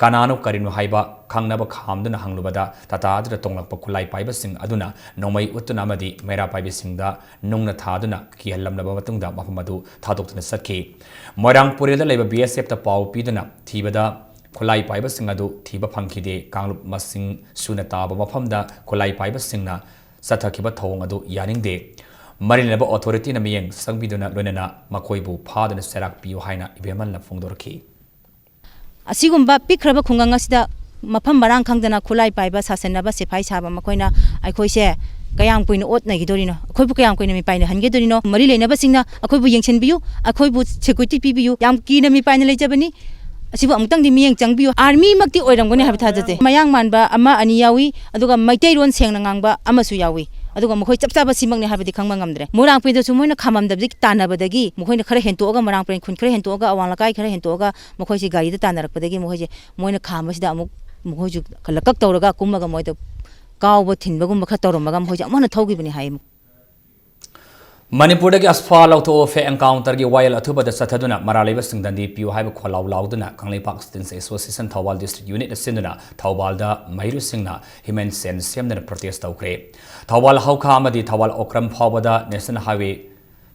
ꯀꯅꯥꯅꯣ ꯀꯔꯤꯅꯣ ꯍꯥꯏꯕ ꯈꯪꯅꯕ ꯈꯥꯝꯗꯨꯅ ꯍꯪꯂꯨꯕꯗ, ꯇꯥꯇꯥ ꯑꯗꯨꯗ ꯇꯣꯡꯂꯛꯄ ꯈꯨꯠꯂꯥꯏ ꯄꯥꯏꯕꯁꯤꯡ ꯑꯗꯨꯅ ꯅꯣꯡꯃꯩ ꯎꯠꯇꯨꯅ ꯑꯃꯗꯤ ꯃꯩꯔꯥ ꯄꯥꯏꯕꯤꯁꯤꯡꯗ ꯅꯨꯡꯅ ꯊꯥꯗꯨꯅ ꯀꯤꯍꯜꯂꯝꯂꯕ ꯃꯇꯨꯡꯗ ꯃꯐꯝ ꯑꯗꯨ ꯊꯥꯗꯣꯛꯇꯨꯅ ꯆꯠꯈꯤ꯫ ꯃꯣꯏꯔꯥꯡ ꯄꯨꯔꯦꯜꯗ ꯂꯩꯕ BSFꯇ ꯄꯥꯎ ꯄꯤꯗꯨꯅ ꯊꯤꯕꯗ ꯈꯨꯠꯂꯥꯏ ꯄꯥꯏꯕꯁꯤꯡ ꯑꯗꯨ ꯊꯤꯕ ꯐꯪꯈꯤꯗꯦ꯫ ꯀꯥꯡꯂꯨꯞ ꯃꯁꯤꯡ ꯁꯨꯅ ꯇꯥꯕ ꯃꯐꯝꯗ ꯈꯨꯠꯂꯥꯏ ꯄꯥꯏꯕꯁꯤꯡꯅ ꯆꯠꯊꯈꯤꯕ ꯊꯧꯑꯣꯡ ꯑꯗꯨ ꯌꯥꯅꯤꯡꯗꯦ꯫ ꯃꯔꯤ ꯂꯩꯅꯕ authorityꯅ ꯃꯤꯠꯌꯦꯡ ꯆꯪꯕꯤꯗꯨꯅ ꯂꯣꯏꯅꯅ ꯃꯈꯣꯏꯕꯨ ꯐꯥꯗꯨꯅ ꯆꯩꯔꯥꯛ ꯄꯤꯌꯨ ꯍꯥꯏꯅ ꯏꯕꯦꯝꯍꯜꯅ ꯐꯣꯡꯗꯣꯔꯛꯈꯤ꯫ ꯑꯁꯤꯒꯨꯝꯕ ꯄꯤꯛꯈ꯭ꯔꯕ ꯈꯨꯡꯒꯪ ꯑꯁꯤꯗ ꯃꯐꯝ ꯃꯔꯥꯡ ꯈꯪꯗꯅ ꯈꯨꯠꯂꯥꯏ ꯄꯥꯏꯕ, ꯁꯥꯁꯟꯅꯕ, ꯁꯤꯐꯥꯏ ꯁꯥꯕ ꯃꯈꯣꯏꯅ ꯑꯩꯈꯣꯏꯁꯦ ꯀꯌꯥꯝ ꯀꯨꯏꯅ ꯑꯣꯠꯅꯈꯤꯗꯣꯔꯤꯅꯣ? ꯑꯩꯈꯣꯏꯕꯨ ꯀꯌꯥꯝ ꯀꯨꯏꯅ ꯃꯤꯄꯥꯏꯅꯍꯟꯒꯗꯣꯔꯤꯅꯣ? ꯃꯔꯤ ꯂꯩꯅꯕꯁꯤꯡꯅ ꯑꯩꯈꯣꯏꯕꯨ ꯌꯦꯡꯁꯤꯟꯕꯤꯌꯨ, ꯑꯩꯈꯣꯏꯕꯨ security ꯄꯤꯕꯤꯌꯨ, ꯌꯥꯝ ꯀꯤꯅ ꯃꯤꯄꯥꯏꯅ ꯂꯩꯖꯕꯅꯤ꯫ ꯑꯁꯤꯕꯨ ꯑꯃꯨꯛꯇꯪꯗꯤ ꯃꯤꯠꯌꯦꯡ ꯆꯪꯕꯤꯌꯨ꯫ Armyꯃꯛꯇꯤ ꯑꯣꯏꯔꯝꯒꯅꯤ ꯍꯥꯏꯕ ꯊꯥꯖꯗꯦ꯫ ꯃꯌꯥꯡ ꯃꯥꯟꯕ ꯑꯃ ꯑꯅꯤ ꯌꯥꯎꯏ, ꯑꯗꯨꯒ ꯃꯩꯇꯩꯂꯣꯟ ꯁꯦꯡꯅ ꯉꯥꯡꯕ ꯑꯃꯁꯨ ꯌꯥꯎꯏ꯫ ꯑꯗꯨꯒ ꯃꯈꯣꯏ ꯆꯞ ꯆꯥꯕ ꯁꯤꯃꯛꯅꯤ ꯍꯥꯏꯕꯗꯤ ꯈꯪꯕ ꯉꯝꯗ꯭ꯔꯦ꯫ ꯃꯣꯏꯔꯥꯡꯄꯨꯔꯦꯜꯗꯁꯨ ꯃꯣꯏꯅ ꯈꯥꯝꯃꯝꯗꯕꯗꯒꯤ, ꯇꯥꯟꯅꯕꯗꯒꯤ ꯃꯈꯣꯏꯅ ꯈꯔ ꯍꯦꯟꯇꯣꯛꯑꯒ, ꯃꯣꯏꯔꯥꯡꯄꯨꯔꯦꯜ ꯈꯨꯟ ꯈꯔ ꯍꯦꯟꯇꯣꯛꯑꯒ, ꯑꯋꯥꯡ ꯂꯩꯀꯥꯏ ꯈꯔ ꯍꯦꯟꯇꯣꯛꯑꯒ ꯃꯈꯣꯏꯁꯦ ꯒꯥꯔꯤꯗ ꯇꯥꯟꯅꯔꯛꯄꯗꯒꯤ ꯃꯈꯣꯏꯁꯦ, ꯃꯣꯏꯅ ꯈꯥꯝꯕꯁꯤꯗ ꯑꯃꯨꯛ ꯃꯈꯣꯏꯁꯨ ꯂꯛꯀꯛ ꯇꯧꯔꯒ ꯀꯨꯝꯃꯒ ꯃꯣꯏꯗ ꯀꯥꯎꯕ ꯊꯤꯟꯕꯒꯨꯝꯕ ꯈꯔ ꯇꯧꯔꯝꯃꯒ ꯃꯈꯣꯏꯁꯦ ꯑꯃꯨꯛ ꯍꯟꯅ ꯊꯧꯈꯤꯕꯅꯤ ꯍꯥꯏ꯫ ꯃꯅꯤꯄꯨꯔꯗꯒꯤ ꯑꯁꯐꯥ ꯂꯧꯊꯣꯛꯑꯣ, fake encounterꯒꯤ ꯋꯥꯌꯦꯜ ꯑꯊꯨꯕꯗ ꯆꯠꯊꯗꯨꯅ ꯃꯔꯥꯜ ꯂꯩꯕꯁꯤꯡ ꯗꯟꯗꯤ ꯄꯤꯌꯨ ꯍꯥꯏꯕ ꯈꯣꯜꯂꯥꯎ ꯂꯥꯎꯗꯨꯅ Kangleipak Students Association Thoubal District Unitꯅ ꯁꯤꯟꯗꯨꯅ ꯊꯧꯕꯥꯜꯗ ꯃꯍꯩꯔꯣꯏꯁꯤꯡꯅ human chain ꯁꯦꯝꯗꯨꯅ protest ꯇꯧꯈ꯭ꯔꯦ꯫ ꯊꯧꯕꯥꯜ ꯍꯧꯈꯥ ꯑꯃꯗꯤ ꯊꯧꯕꯥꯜ ꯑꯣꯀ꯭ꯔꯝ ꯐꯥꯎꯕꯗ National Highway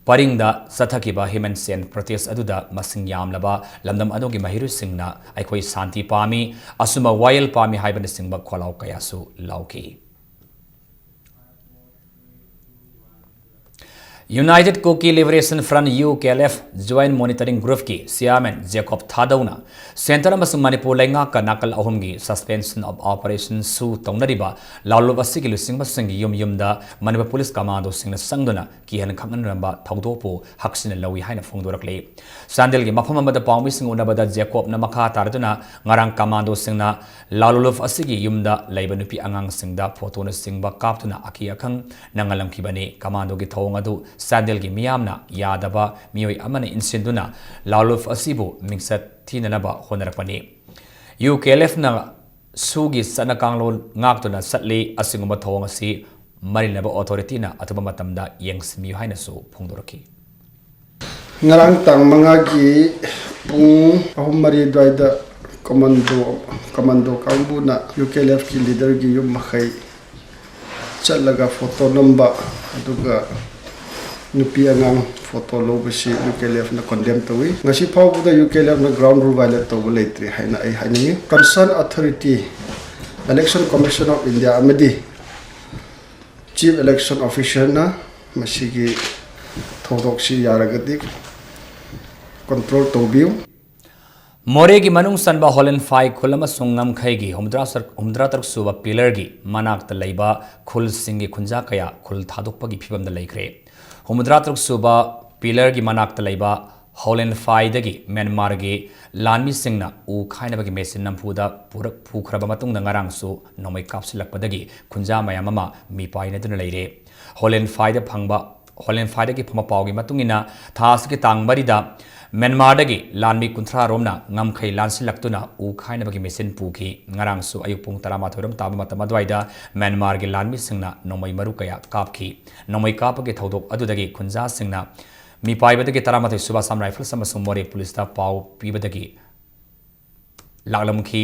ꯄꯔꯤꯡꯗ ꯆꯠꯊꯈꯤꯕ human chain protest ꯑꯗꯨꯗ ꯃꯁꯤꯡ ꯌꯥꯝꯂꯕ ꯂꯝꯗꯝ ꯑꯗꯨꯒꯤ ꯃꯍꯩꯔꯣꯏꯁꯤꯡꯅ "ꯑꯩꯈꯣꯏ ꯁꯥꯟꯇꯤ ꯄꯥꯝꯃꯤ, ꯑꯆꯨꯝꯕ ꯋꯥꯌꯦꯜ ꯄꯥꯝꯃꯤ" ꯍꯥꯏꯕꯅꯆꯤꯡꯕ ꯈꯣꯜꯂꯥꯎ ꯀꯌꯥꯁꯨ ꯂꯥꯎꯈꯤ꯫ United Kuki Liberation Front, U K L F, Joint Monitoring Groupꯀꯤ Chairman Jacob ꯊꯥꯗꯧꯅ Centre ꯑꯃꯁꯨꯡ ꯃꯅꯤꯄꯨꯔ ꯂꯩꯉꯥꯛꯀ ꯅꯥꯀꯜ ꯑꯍꯨꯝꯒꯤ Suspension of Operation ꯁꯨ ꯇꯧꯅꯔꯤꯕ ꯂꯥꯂꯣꯞ ꯑꯁꯤꯒꯤ ꯂꯨꯆꯤꯡꯕꯁꯤꯡꯒꯤ ꯌꯨꯝ ꯌꯨꯝꯗ ꯃꯅꯤꯄꯨꯔ ꯄꯨꯂꯤꯁ ꯀꯃꯥꯟꯗꯣꯁꯤꯡꯅ ꯆꯪꯗꯨꯅ ꯀꯤꯍꯟ ꯈꯪꯍꯟꯅꯔꯝꯕ ꯊꯧꯗꯣꯛꯄꯨ ꯍꯛꯁꯤꯟꯅ ꯂꯧꯏ ꯍꯥꯏꯅ ꯐꯣꯡꯗꯣꯔꯛꯂꯤ꯫ ꯆꯥꯟꯗꯦꯜꯒꯤ ꯃꯐꯝ ꯑꯃꯗ ꯄꯥꯎꯃꯤꯁꯤꯡ ꯎꯅꯕꯗ ꯖꯦꯀꯣꯕꯅ ꯃꯈꯥ ꯇꯥꯔꯗꯨꯅ ꯉꯔꯥꯡ ꯀꯃꯥꯟꯗꯣꯁꯤꯡꯅ ꯂꯥꯂꯣꯞ ꯑꯁꯤꯒꯤ ꯌꯨꯝꯗ ꯂꯩꯕ ꯅꯨꯄꯤ ꯑꯉꯥꯡꯁꯤꯡꯗ ꯐꯣꯇꯣꯅꯆꯤꯡꯕ ꯀꯥꯞꯇꯨꯅ ꯑꯀꯤ ꯑꯈꯪ ꯅꯪꯍꯜꯂꯝꯈꯤꯕꯅꯤ꯫ ꯀꯃꯥꯟꯗꯣꯒꯤ ꯊꯧꯑꯣꯡ ꯑꯗꯨ ꯆꯥꯟꯗꯦꯜꯒꯤ ꯃꯤꯌꯥꯝꯅ ꯌꯥꯗꯕ ꯃꯤꯑꯣꯏ ꯑꯃꯅ ꯏꯟꯁꯤꯟꯗꯨꯅ ꯂꯥꯂꯣꯞ ꯑꯁꯤꯕꯨ ꯃꯤꯡꯆꯠ ꯊꯤꯅꯅꯕ ꯍꯣꯠꯅꯔꯛꯄꯅꯤ꯫ ꯌꯨ ꯀꯦ ꯑꯦꯜ ꯑꯦꯐꯅ ꯁꯨꯒꯤ ꯆꯠꯅ ꯀꯥꯡꯂꯣꯟ ꯉꯥꯛꯇꯨꯅ ꯆꯠꯂꯤ꯫ ꯑꯁꯤꯒꯨꯝꯕ ꯊꯧꯑꯣꯡ ꯑꯁꯤ ꯃꯔꯤ ꯂꯩꯅꯕ ꯑꯣꯊꯣꯔꯤꯇꯤꯅ ꯑꯊꯨꯕ ꯃꯇꯝꯗ ꯌꯦꯡꯁꯤꯟꯕꯤꯌꯨ ꯍꯥꯏꯅꯁꯨ ꯐꯣꯡꯗꯣꯔꯛꯈꯤ꯫ ꯉꯔꯥꯡ ꯇꯥꯡ ꯃꯉꯥꯒꯤ ꯄꯨꯡ ꯑꯍꯨꯝ ꯃꯔꯤ ꯑꯗꯨꯋꯥꯏꯗ ꯀꯃꯟꯗꯣ, ꯀꯃꯟꯗꯣ ꯀꯥꯡꯕꯨꯅ ꯌꯨ ꯀꯦ ꯑꯦꯜ ꯑꯦꯐꯀꯤ ꯂꯤꯗꯔꯒꯤ ꯌꯨꯝ ꯃꯈꯩ ꯆꯠꯂꯒ ꯐꯣꯇꯣ ꯅꯝꯕ, ꯑꯗꯨꯒ ꯅꯨꯄꯤ ꯑꯉꯥꯡ ꯐꯣꯇꯣ ꯂꯧꯕꯁꯤ ꯌꯨ ꯀꯦ ꯑꯦꯜ ꯑꯦꯐꯅ ꯀꯣꯟꯗꯦꯝ ꯇꯧꯏ꯫ ꯉꯁꯤ ꯐꯥꯎꯕꯗ ꯌꯨ ꯀꯦ ꯑꯦꯜ ꯑꯦꯐꯅ ꯒ꯭ꯔꯥꯎꯟ ꯔꯨꯜ ꯚꯥꯏꯂꯦꯠ ꯇꯧꯕ ꯂꯩꯇ꯭ꯔꯤ ꯍꯥꯏꯅ ꯑꯩ ꯍꯥꯏꯅꯤꯡꯉꯤ꯫ Concern authority, election commission of India ꯑꯃꯗꯤ ꯆꯤꯐ ꯏꯂꯦꯛꯁꯟ ꯑꯣꯐꯤꯁꯔꯅ ꯃꯁꯤꯒꯤ ꯊꯧꯗꯣꯛꯁꯤ ꯌꯥꯔꯒꯗꯤ ꯀꯟꯇ꯭ꯔꯣꯜ ꯇꯧꯕꯤꯌꯨ꯫ ꯃꯣꯔꯦꯒꯤ ꯃꯅꯨꯡ ꯆꯟꯕ ꯍꯣꯂꯦꯟꯐꯥꯏ ꯈꯨꯜ ꯑꯃꯁꯨꯡ ꯉꯝꯈꯩꯒꯤ ꯍꯨꯝꯗ꯭ꯔꯥ ꯇꯔꯨꯛ ꯁꯨꯕ ꯄꯤꯂꯔꯒꯤ ꯃꯅꯥꯛꯇ ꯂꯩꯕ ꯈꯨꯜꯁꯤꯡꯒꯤ ꯈꯨꯟꯖꯥ ꯀꯌꯥ ꯈꯨꯜ ꯊꯥꯗꯣꯛꯄꯒꯤ ꯐꯤꯕꯝꯗ ꯂꯩꯈ꯭ꯔꯦ꯫ ꯍꯨꯝꯗ꯭ꯔꯥ ꯇꯔꯨꯛ ꯁꯨꯕ ꯄꯤꯂꯔꯒꯤ ꯃꯅꯥꯛꯇ ꯂꯩꯕ ꯍꯣꯂꯦꯟꯐꯥꯏꯗꯒꯤ ꯃ꯭ꯌꯥꯟꯃꯥꯔꯒꯤ ꯂꯥꯟꯃꯤꯁꯤꯡꯅ ꯎ ꯈꯥꯏꯅꯕꯒꯤ ꯃꯦꯆꯤꯟ ꯅꯝꯐꯨꯗ ꯄꯨꯔꯛ-, ꯄꯨꯈ꯭ꯔꯕ ꯃꯇꯨꯡꯗ ꯉꯔꯥꯡꯁꯨ ꯅꯣꯡꯃꯩ ꯀꯥꯞꯁꯤꯜꯂꯛꯄꯗꯒꯤ ꯈꯨꯟꯖꯥ ꯃꯌꯥꯝ ꯑꯃ ꯃꯤꯄꯥꯏꯅꯗꯨꯅ ꯂꯩꯔꯦ꯫ ꯍꯣꯂꯦꯟꯐꯥꯏꯗ ꯐꯪꯕ, ꯍꯣꯂꯦꯟꯐꯥꯏꯗꯒꯤ ꯐꯪꯕ ꯄꯥꯎꯒꯤ ꯃꯇꯨꯡ ꯏꯟꯅ, ꯊꯥ ꯑꯁꯤꯒꯤ ꯇꯥꯡ ꯃꯔꯤꯗ ꯃ꯭ꯌꯥꯟꯃꯥꯔꯗꯒꯤ ꯂꯥꯟꯃꯤ ꯀꯨꯟꯊ꯭ꯔꯥ ꯔꯣꯝꯅ ꯉꯝꯈꯩ ꯂꯥꯟꯁꯤꯜꯂꯛꯇꯨꯅ ꯎ ꯈꯥꯏꯅꯕꯒꯤ ꯃꯦꯆꯤꯟ ꯄꯨꯈꯤ꯫ ꯉꯔꯥꯡꯁꯨ ꯑꯌꯨꯛ ꯄꯨꯡ ꯇꯔꯥꯃꯥꯊꯣꯏ ꯔꯣꯝ ꯇꯥꯕ ꯃꯇꯝ ꯑꯗꯨꯋꯥꯏꯗ ꯃ꯭ꯌꯥꯟꯃꯥꯔꯒꯤ ꯂꯥꯟꯃꯤꯁꯤꯡꯅ ꯅꯣꯡꯃꯩ ꯃꯔꯨ ꯀꯌꯥ ꯀꯥꯞꯈꯤ꯫ ꯅꯣꯡꯃꯩ ꯀꯥꯞꯄꯒꯤ ꯊꯧꯗꯣꯛ ꯑꯗꯨꯗꯒꯤ ꯈꯨꯟꯖꯥꯁꯤꯡꯅ ꯃꯤꯄꯥꯏꯕꯗꯒꯤ ꯇꯔꯥꯃꯥꯊꯣꯏ ꯁꯨꯕ ꯑꯁꯥꯝ ꯔꯥꯏꯐꯜꯁ ꯑꯃꯁꯨꯡ ꯃꯣꯔꯦ ꯄꯨꯂꯤꯁꯇ ꯄꯥꯎ ꯄꯤꯕꯗꯒꯤ ꯂꯥꯛꯂꯝꯈꯤ꯫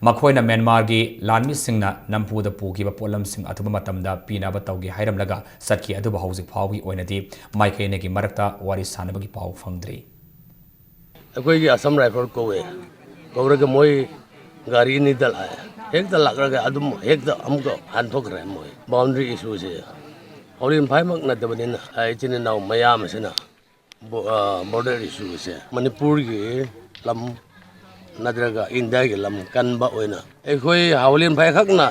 ꯃꯈꯣꯏꯅ ꯃ꯭ꯌꯥꯟꯃꯥꯔꯒꯤ ꯂꯥꯟꯃꯤꯁꯤꯡꯅ ꯅꯝꯐꯨꯗ ꯄꯨꯈꯤꯕ ꯄꯣꯠꯂꯝꯁꯤꯡ ꯑꯊꯨꯕ ꯃꯇꯝꯗ ꯄꯤꯅꯕ ꯇꯧꯒꯦ ꯍꯥꯏꯔꯝꯂꯒ ꯆꯠꯈꯤ, ꯑꯗꯨꯕꯨ ꯍꯧꯖꯤꯛ ꯐꯥꯎꯕꯒꯤ ꯑꯣꯏꯅꯗꯤ ꯃꯥꯏꯀꯩ ꯑꯅꯤꯒꯤ ꯃꯔꯛꯇ ꯋꯥꯔꯤ ꯁꯥꯟꯅꯕꯒꯤ ꯄꯥꯎ ꯐꯪꯗ꯭ꯔꯤ꯫ ꯑꯩꯈꯣꯏꯒꯤ ꯑꯁꯥꯝ ꯔꯥꯏꯐꯜ ꯀꯧꯋꯦ, ꯀꯧꯔꯒ ꯃꯣꯏ ꯒꯥꯔꯤ ꯑꯅꯤꯗ ꯂꯥꯛꯑꯦ꯫ ꯍꯦꯛꯇ ꯂꯥꯛꯂꯒ ꯑꯗꯨꯝ ꯍꯦꯛꯇ ꯑꯃꯨꯛꯀ ꯍꯟꯊꯣꯛꯈ꯭ꯔꯦ ꯃꯣꯏ꯫ ꯕꯥꯎꯟꯗꯔꯤ ꯏꯁꯨꯁꯦ ꯍꯥꯎꯂꯦꯟ ꯐꯥꯏꯃꯛ ꯅꯠꯇꯕꯅꯤꯅ, ꯑ, ꯏꯆꯤꯟ ꯏꯅꯥꯎ ꯃꯌꯥꯝ ꯑꯁꯤꯅ ꯕꯣ-, ꯑ, border issue ꯑꯁꯦ ꯃꯅꯤꯄꯨꯔꯒꯤ ꯂꯝ ꯅꯠꯇ꯭ꯔꯒ ꯏꯟꯗꯤꯌꯥꯒꯤ ꯂꯝ ꯀꯟꯕ ꯑꯣꯏꯅ ꯑꯩꯈꯣꯏ ꯍꯥꯎꯂꯦꯟ ꯐꯥꯏ ꯈꯛꯅ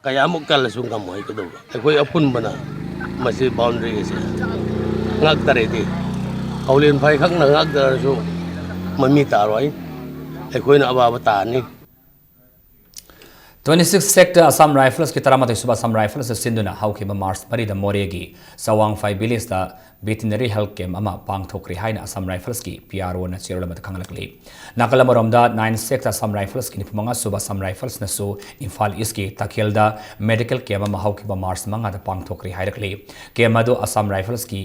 ꯀꯌꯥꯃꯨꯛ ꯀꯜꯂꯁꯨ ꯉꯝꯃꯣꯏ꯫ ꯀꯩꯗꯧꯕ? ꯑꯩꯈꯣꯏ ꯑꯄꯨꯟꯕꯅ ꯃꯁꯤ boundary ꯑꯁꯦ ꯉꯥꯛꯇꯔꯗꯤ, ꯍꯥꯎꯂꯦꯟ ꯐꯥꯏ ꯈꯛꯅ ꯉꯥꯛꯇꯔꯁꯨ ꯃꯃꯤ ꯇꯥꯔꯣꯏ, ꯑꯩꯈꯣꯏꯅ ꯑꯋꯥꯕ ꯇꯥꯔꯅꯤ꯫ Twenty six sector Assam Riflesꯀꯤ ꯇꯔꯥꯃꯥꯊꯣꯏ ꯁꯨꯕ Assam Rifles ꯁꯤꯟꯗꯨꯅ ꯍꯧꯈꯤꯕ March ꯃꯔꯤꯗ ꯃꯣꯔꯦꯒꯤ ꯆꯋꯥꯡꯐꯥꯏ villageꯇ veterinary health camp ꯑꯃ ꯄꯥꯡꯊꯣꯛꯈ꯭ꯔꯦ ꯍꯥꯏꯅ Assam Riflesꯀꯤ P R Oꯅ ꯆꯦꯔꯣꯜ ꯑꯃꯗ ꯈꯪꯍꯜꯂꯛꯂꯤ꯫ ꯅꯥꯀꯜ ꯑꯃꯔꯣꯝꯗ nine sector Assam Riflesꯀꯤ ꯅꯤꯐꯨ ꯃꯉꯥ ꯁꯨꯕ Assam Riflesꯅꯁꯨ ꯏꯝꯐꯥꯜ Eastꯀꯤ ꯇꯈꯦꯜꯗ medical camp ꯑꯃ ꯍꯧꯈꯤꯕ March ꯃꯉꯥꯗ ꯄꯥꯡꯊꯣꯛꯈ꯭ꯔꯦ ꯍꯥꯏꯔꯛꯂꯤ꯫ Camp ꯑꯗꯨ Assam Riflesꯀꯤ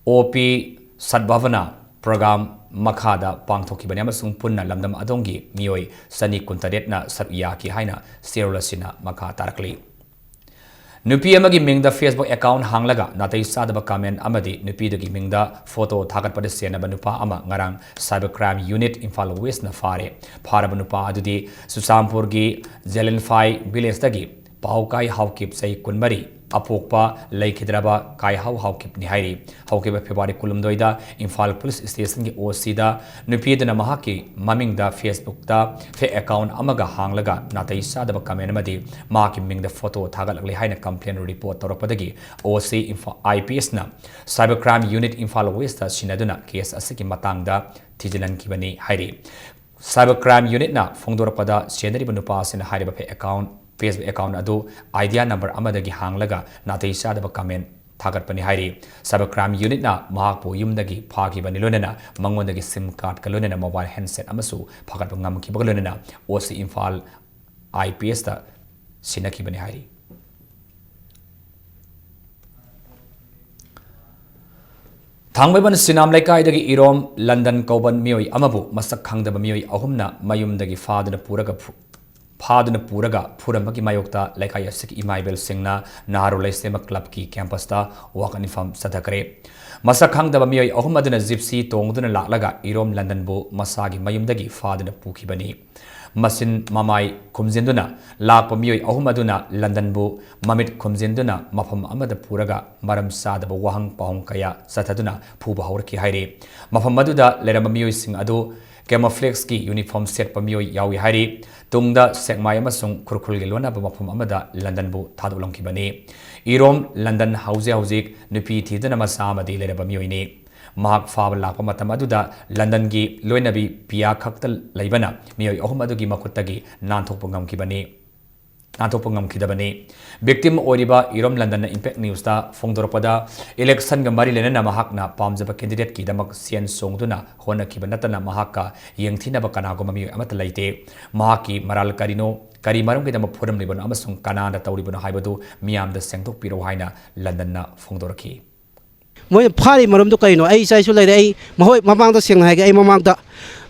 O P Sadbhavana program ꯃꯈꯥꯗ ꯄꯥꯡꯊꯣꯛꯈꯤꯕꯅꯤ ꯑꯃꯁꯨꯡ ꯄꯨꯟꯅ ꯂꯝꯗꯝ ꯑꯗꯣꯝꯒꯤ ꯃꯤꯑꯣꯏ ꯆꯅꯤ ꯀꯨꯟꯇꯔꯦꯠꯅ ꯁꯔꯨꯛ ꯌꯥꯈꯤ ꯍꯥꯏꯅ ꯆꯦꯔꯣꯜ ꯑꯁꯤꯅ ꯃꯈꯥ ꯇꯥꯔꯛꯂꯤ꯫ ꯅꯨꯄꯤ ꯑꯃꯒꯤ ꯃꯤꯡꯗ Facebook account ꯍꯥꯡꯂꯒ ꯅꯥꯇꯩ ꯆꯥꯗꯕ comment ꯑꯃꯗꯤ ꯅꯨꯄꯤꯗꯨꯒꯤ ꯃꯤꯡꯗ photo ꯊꯥꯒꯠꯄꯗ ꯁꯦꯟꯅꯕ ꯅꯨꯄꯥ ꯑꯃ ꯉꯔꯥꯡ Cyber Crime Unit ꯏꯝꯐꯥꯜ Westꯅ ꯐꯥꯔꯦ꯫ ꯐꯥꯔꯕ ꯅꯨꯄꯥ ꯑꯗꯨꯗꯤ ꯆꯨꯔꯆꯥꯟꯄꯨꯔꯒꯤ ꯖꯦꯂꯦꯟꯐꯥꯏ villageꯇꯒꯤ ꯄꯥꯎꯀꯥꯏ ꯍꯥꯎꯀꯤꯞ, ꯆꯍꯤ ꯀꯨꯟꯃꯔꯤ, ꯑꯄꯣꯛꯄ ꯂꯩꯈꯤꯗ꯭ꯔꯕ ꯀꯥꯏꯍꯥꯎ ꯍꯥꯎꯀꯤꯞꯅꯤ ꯍꯥꯏꯔꯤ꯫ ꯍꯧꯈꯤꯕ February ꯀꯨꯟꯍꯨꯝꯗꯣꯏꯗ ꯏꯝꯐꯥꯜ police stationꯒꯤ OCꯗ ꯅꯨꯄꯤ ꯑꯗꯨꯅ ꯃꯍꯥꯛꯀꯤ ꯃꯃꯤꯡꯗ Facebookꯇ fake account ꯑꯃꯒ ꯍꯥꯡꯂꯒ ꯅꯥꯇꯩ ꯆꯥꯗꯕ comment ꯑꯃꯗꯤ ꯃꯍꯥꯛꯀꯤ ꯃꯤꯡꯗ photo ꯊꯥꯒꯠꯂꯛꯂꯦ ꯍꯥꯏꯅ complaint report ꯇꯧꯔꯛꯄꯗꯒꯤ OC ꯏꯝꯐꯥ-, IPSꯅ Cyber Crime Unit Imphal Westꯇ ꯁꯤꯟꯅꯗꯨꯅ case ꯑꯁꯤꯒꯤ ꯃꯇꯥꯡꯗ ꯊꯤꯖꯤꯜꯍꯟꯈꯤꯕꯅꯤ ꯍꯥꯏꯔꯤ꯫ Cyber Crime Unitꯅ ꯐꯣꯡꯗꯣꯔꯛꯄꯗ, ꯁꯦꯟꯅꯔꯤꯕ ꯅꯨꯄꯥ ꯑꯁꯤꯅ ꯍꯥꯏꯔꯤꯕ fake account, Facebook account ꯑꯗꯨ idea number ꯑꯃꯗꯒꯤ ꯍꯥꯡꯂꯒ ꯅꯥꯇꯩ ꯆꯥꯗꯕ comment ꯊꯥꯒꯠꯄꯅꯤ ꯍꯥꯏꯔꯤ꯫ Cyber Crime Unitꯅ ꯃꯍꯥꯛꯄꯨ ꯌꯨꯝꯗꯒꯤ ꯐꯥꯈꯤꯕꯅꯤ, ꯂꯣꯏꯅꯅ ꯃꯉꯣꯟꯗꯒꯤ SIM cardꯀ ꯂꯣꯏꯅꯅ mobile handset ꯑꯃꯁꯨ ꯐꯥꯒꯠꯄ ꯉꯝꯈꯤꯕꯒ ꯂꯣꯏꯅꯅ OC ꯏꯝꯐꯥꯜ IPSꯇ ꯁꯤꯟꯅꯈꯤꯕꯅꯤ ꯍꯥꯏꯔꯤ꯫ ꯊꯥꯡꯃꯩꯕꯟ ꯁꯤꯅꯥꯝ ꯂꯩꯀꯥꯏꯗꯒꯤ ꯏꯔꯣꯝ ꯂꯟꯗꯟ ꯀꯧꯕ ꯃꯤꯑꯣꯏ ꯑꯃꯕꯨ ꯃꯁꯛ ꯈꯪꯗꯕ ꯃꯤꯑꯣꯏ ꯑꯍꯨꯝꯅ ꯃꯌꯨꯝꯗꯒꯤ ꯐꯥꯗꯨꯅ ꯄꯨꯔꯒ ꯐꯨ-, ꯐꯥꯗꯨꯅ ꯄꯨꯔꯒ ꯐꯨꯔꯝꯕꯒꯤ ꯃꯥꯌꯣꯛꯇ ꯂꯩꯀꯥꯏ ꯑꯁꯤꯒꯤ ꯏꯃꯥ ꯏꯕꯦꯜꯁꯤꯡꯅ ꯅꯍꯥꯔꯣꯜ ꯂꯩꯁꯦꯝꯕ clubꯀꯤ campusꯇ ꯋꯥꯀꯠ ꯃꯤꯐꯝ ꯆꯠꯊꯈ꯭ꯔꯦ꯫ ꯃꯁꯛ ꯈꯪꯗꯕ ꯃꯤꯑꯣꯏ ꯑꯍꯨꯝ ꯑꯗꯨꯅ gypsy ꯇꯣꯡꯗꯨꯅ ꯂꯥꯛꯂꯒ ꯏꯔꯣꯝ ꯂꯟꯗꯟꯕꯨ ꯃꯁꯥꯒꯤ ꯃꯌꯨꯝꯗꯒꯤ ꯐꯥꯗꯨꯅ ꯄꯨꯈꯤꯕꯅꯤ꯫ ꯃꯆꯤꯟ ꯃꯃꯥꯏ ꯈꯨꯝꯖꯤꯟꯗꯨꯅ ꯂꯥꯛꯄ ꯃꯤꯑꯣꯏ ꯑꯍꯨꯝ ꯑꯗꯨꯅ ꯂꯟꯗꯟꯕꯨ ꯃꯃꯤꯠ ꯈꯨꯝꯖꯤꯟꯗꯨꯅ ꯃꯐꯝ ꯑꯃꯗ ꯄꯨꯔꯒ ꯃꯔꯝ ꯆꯥꯗꯕ ꯋꯥꯍꯪ ꯄꯥꯎꯍꯪ ꯀꯌꯥ ꯆꯠꯊꯗꯨꯅ ꯐꯨꯕ ꯍꯧꯔꯛꯈꯤ ꯍꯥꯏꯔꯤ꯫ ꯃꯐꯝ ꯑꯗꯨꯗ ꯂꯩꯔꯝꯕ ꯃꯤꯑꯣꯏꯁꯤꯡ ꯑꯗꯨ camouflageꯀꯤ uniform ꯁꯦꯠꯄ ꯃꯤꯑꯣꯏ ꯌꯥꯎꯏ ꯍꯥꯏꯔꯤ꯫ ꯇꯨꯡꯗ ꯁꯦꯛꯃꯥꯏ ꯑꯃꯁꯨꯡ ꯈꯨꯔꯈꯨꯜꯒꯤ ꯂꯣꯟꯅꯕ ꯃꯐꯝ ꯑꯃꯗ ꯂꯟꯗꯟꯕꯨ ꯊꯥꯗꯣꯛꯂꯝꯈꯤꯕꯅꯤ꯫ ꯏꯔꯣꯝ ꯂꯟꯗꯟ ꯍꯧꯖꯤꯛ ꯍꯧꯖꯤꯛ ꯅꯨꯄꯤ ꯊꯤꯗꯨꯅ ꯃꯆꯥ ꯑꯃꯗꯤ ꯂꯩꯔꯕ ꯃꯤꯑꯣꯏꯅꯤ꯫ ꯃꯍꯥꯛ ꯐꯥꯕ ꯂꯥꯛꯄ ꯃꯇꯝ ꯑꯗꯨꯗ ꯂꯟꯗꯟꯒꯤ ꯂꯣꯏꯅꯕꯤ ꯄꯤꯌꯥ ꯈꯛꯇ ꯂꯩꯕꯅ ꯃꯤꯑꯣꯏ ꯑꯍꯨꯝ ꯑꯗꯨꯒꯤ ꯃꯈꯨꯠꯇꯒꯤ ꯅꯥꯟꯊꯣꯛꯄ ꯉꯝꯈꯤꯕꯅꯤ꯫ ꯅꯥꯟꯊꯣꯛꯄ ꯉꯝꯈꯤꯗꯕꯅꯤ꯫ Victim ꯑꯣꯏꯔꯤꯕ ꯏꯔꯣꯝ ꯂꯟꯗꯟꯅ Impact Newsꯇ ꯐꯣꯡꯗꯣꯔꯛꯄꯗ, election ꯒ ꯃꯔꯤ ꯂꯩꯅꯅ ꯃꯍꯥꯛꯅ ꯄꯥꯝꯖꯕ candidateꯀꯤꯗꯃꯛ ꯆꯦꯟ ꯆꯣꯡꯗꯨꯅ ꯍꯣꯠꯅꯈꯤꯕ ꯅꯠꯇꯅ ꯃꯍꯥꯛꯀ ꯌꯦꯡꯊꯤꯅꯕ ꯀꯅꯥꯒꯨꯝꯕ ꯃꯤꯑꯣꯏ ꯑꯃꯠꯇ ꯂꯩꯇꯦ꯫ ꯃꯍꯥꯛꯀꯤ ꯃꯔꯥꯜ ꯀꯔꯤꯅꯣ, ꯀꯔꯤ ꯃꯔꯝꯒꯤꯗꯃꯛ ꯐꯨꯔꯝꯂꯤꯕꯅꯣ ꯑꯃꯁꯨꯡ ꯀꯅꯥꯅ ꯇꯧꯔꯤꯕꯅꯣ ꯍꯥꯏꯕꯗꯨ ꯃꯤꯌꯥꯝꯗ ꯁꯦꯡꯗꯣꯛꯄꯤꯔꯛꯎ ꯍꯥꯏꯅ ꯂꯟꯗꯟꯅ ꯐꯣꯡꯗꯣꯔꯛꯈꯤ꯫ ꯃꯣꯏꯅ ꯐꯥꯔꯤ ꯃꯔꯝꯗꯣ ꯀꯩꯅꯣ? ꯑꯩ ꯏꯆꯥ ꯏꯁꯨ ꯂꯩꯔꯦ꯫ ꯑꯩ ꯃꯈꯣꯏ ꯃꯃꯥꯡꯗ ꯁꯦꯡꯅ ꯍꯥꯏꯒꯦ, ꯑꯩ ꯃꯃꯥꯡꯗ,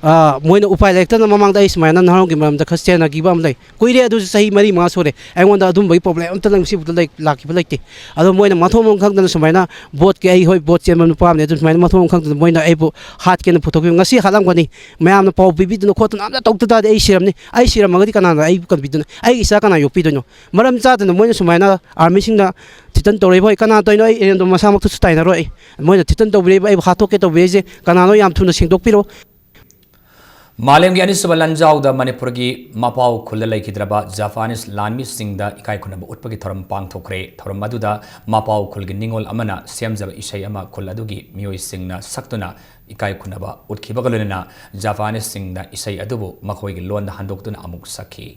ꯑ, ꯃꯣꯏꯅ ꯎꯄꯥꯏ ꯂꯩꯔꯛꯇꯅ ꯃꯃꯥꯡꯗ ꯑꯩ ꯁꯨꯃꯥꯏꯅ ꯅꯍꯥꯔꯣꯜꯒꯤ ꯃꯔꯝꯗ ꯈꯔ ꯆꯦꯟꯅꯈꯤꯕ ꯑꯃ ꯂꯩ꯫ ꯀꯨꯏꯔꯦ ꯑꯗꯨꯁꯨ, ꯆꯍꯤ ꯃꯔꯤ ꯃꯉꯥ ꯁꯨꯔꯦ꯫ ꯑꯩꯉꯣꯟꯗ ꯑꯗꯨꯝꯕꯒꯤ problem ꯑꯝꯇ ꯂꯩ-, ꯁꯤꯐꯥꯎꯗ ꯂꯩ-, ꯂꯥꯛꯈꯤꯕ ꯂꯩꯇꯦ꯫ ꯑꯗꯣ ꯃꯣꯏꯅ ꯃꯊꯣꯡ ꯃꯔꯝ ꯈꯪꯗꯅ ꯁꯨꯃꯥꯏꯅ voteꯀꯤ, ꯑꯩ ꯍꯣꯏ vote ꯆꯦꯟꯕ ꯅꯨꯄꯥ ꯑꯃꯅꯦ, ꯑꯗꯨ ꯁꯨꯃꯥꯏꯅ ꯃꯊꯣꯡ ꯃꯔꯝ ꯈꯪꯗꯅ ꯃꯣꯏꯅ ꯑꯩꯕꯨ ꯍꯥꯠꯀꯦꯅ ꯄꯨꯊꯣꯛꯈꯤꯕ꯫ ꯉꯁꯤ ꯍꯥꯠꯂꯝꯒꯅꯤ, ꯃꯌꯥꯝꯅ ꯄꯥꯎ ꯄꯤꯕꯤꯗꯨꯅ ꯈꯣꯠꯇꯨꯅ ꯑꯝꯇ ꯇꯧꯗ ꯇꯥꯔꯗꯤ ꯑꯩ ꯁꯤꯔꯝꯅꯤ꯫ ꯑꯩ ꯁꯤꯔꯝꯃꯒꯗꯤ ꯀꯅꯥꯅ ꯑꯩꯕꯨ ꯀꯟꯕꯤꯗꯣꯏꯅꯣ? ꯑꯩꯒꯤ ꯏꯆꯥ ꯀꯅꯥ ꯌꯣꯛꯄꯤꯗꯣꯏꯅꯣ? ꯃꯔꯝ ꯆꯥꯗꯅ ꯃꯣꯏꯅ ꯁꯨꯃꯥꯏꯅ armyꯁꯤꯡꯅ threaten ꯇꯧꯔꯛꯏꯕ, ꯍꯣꯏ, ꯀꯅꯥ ꯇꯧꯔꯤꯅꯣ? ꯑꯩ ꯏꯔꯦꯟꯗꯣ ꯃꯁꯥꯃꯛꯇꯁꯨ ꯇꯥꯏꯅꯔꯣꯏ꯫ ꯑꯩ, ꯃꯣꯏꯅ threaten ꯇꯧꯕꯤꯔꯛꯏꯕ, ꯑꯩꯕꯨ ꯍꯥꯠꯇꯣꯛꯀꯦ ꯇꯧꯕꯤꯔꯛꯏꯁꯦ ꯀꯅꯥꯅꯣ? ꯌꯥꯝ ꯊꯨꯅ ꯁꯦꯡꯗꯣꯛꯄꯤꯔꯛꯑꯣ꯫ ꯃꯥꯂꯦꯝꯒꯤ ꯑꯅꯤꯁꯨꯕ ꯂꯥꯟꯖꯥꯎꯗ ꯃꯅꯤꯄꯨꯔꯒꯤ ꯃꯄꯥꯎ ꯈꯨꯜꯗ ꯂꯩꯈꯤꯗ꯭ꯔꯕ Japanese ꯂꯥꯟꯃꯤꯁꯤꯡꯗ ꯏꯀꯥꯏ ꯈꯨꯝꯅꯕ ꯎꯠꯄꯒꯤ ꯊꯧꯔꯝ ꯄꯥꯡꯊꯣꯛꯈ꯭ꯔꯦ꯫ ꯊꯧꯔꯝ ꯑꯗꯨꯗ ꯃꯄꯥꯎ ꯈꯨꯜꯒꯤ ꯅꯤꯉꯣꯜ ꯑꯃꯅ ꯁꯦꯝꯖꯕ ꯏꯁꯩ ꯑꯃ ꯈꯨꯜ ꯑꯗꯨꯒꯤ ꯃꯤꯑꯣꯏꯁꯤꯡꯅ ꯁꯛꯇꯨꯅ ꯏꯀꯥꯏ ꯈꯨꯝꯅꯕ ꯎꯠꯈꯤꯕꯒ ꯂꯣꯏꯅꯅ Japaneseꯁꯤꯡꯅ ꯏꯁꯩ ꯑꯗꯨꯕꯨ ꯃꯈꯣꯏꯒꯤ ꯂꯣꯟꯗ ꯍꯟꯗꯣꯛꯇꯨꯅ ꯑꯃꯨꯛ ꯁꯛꯈꯤ꯫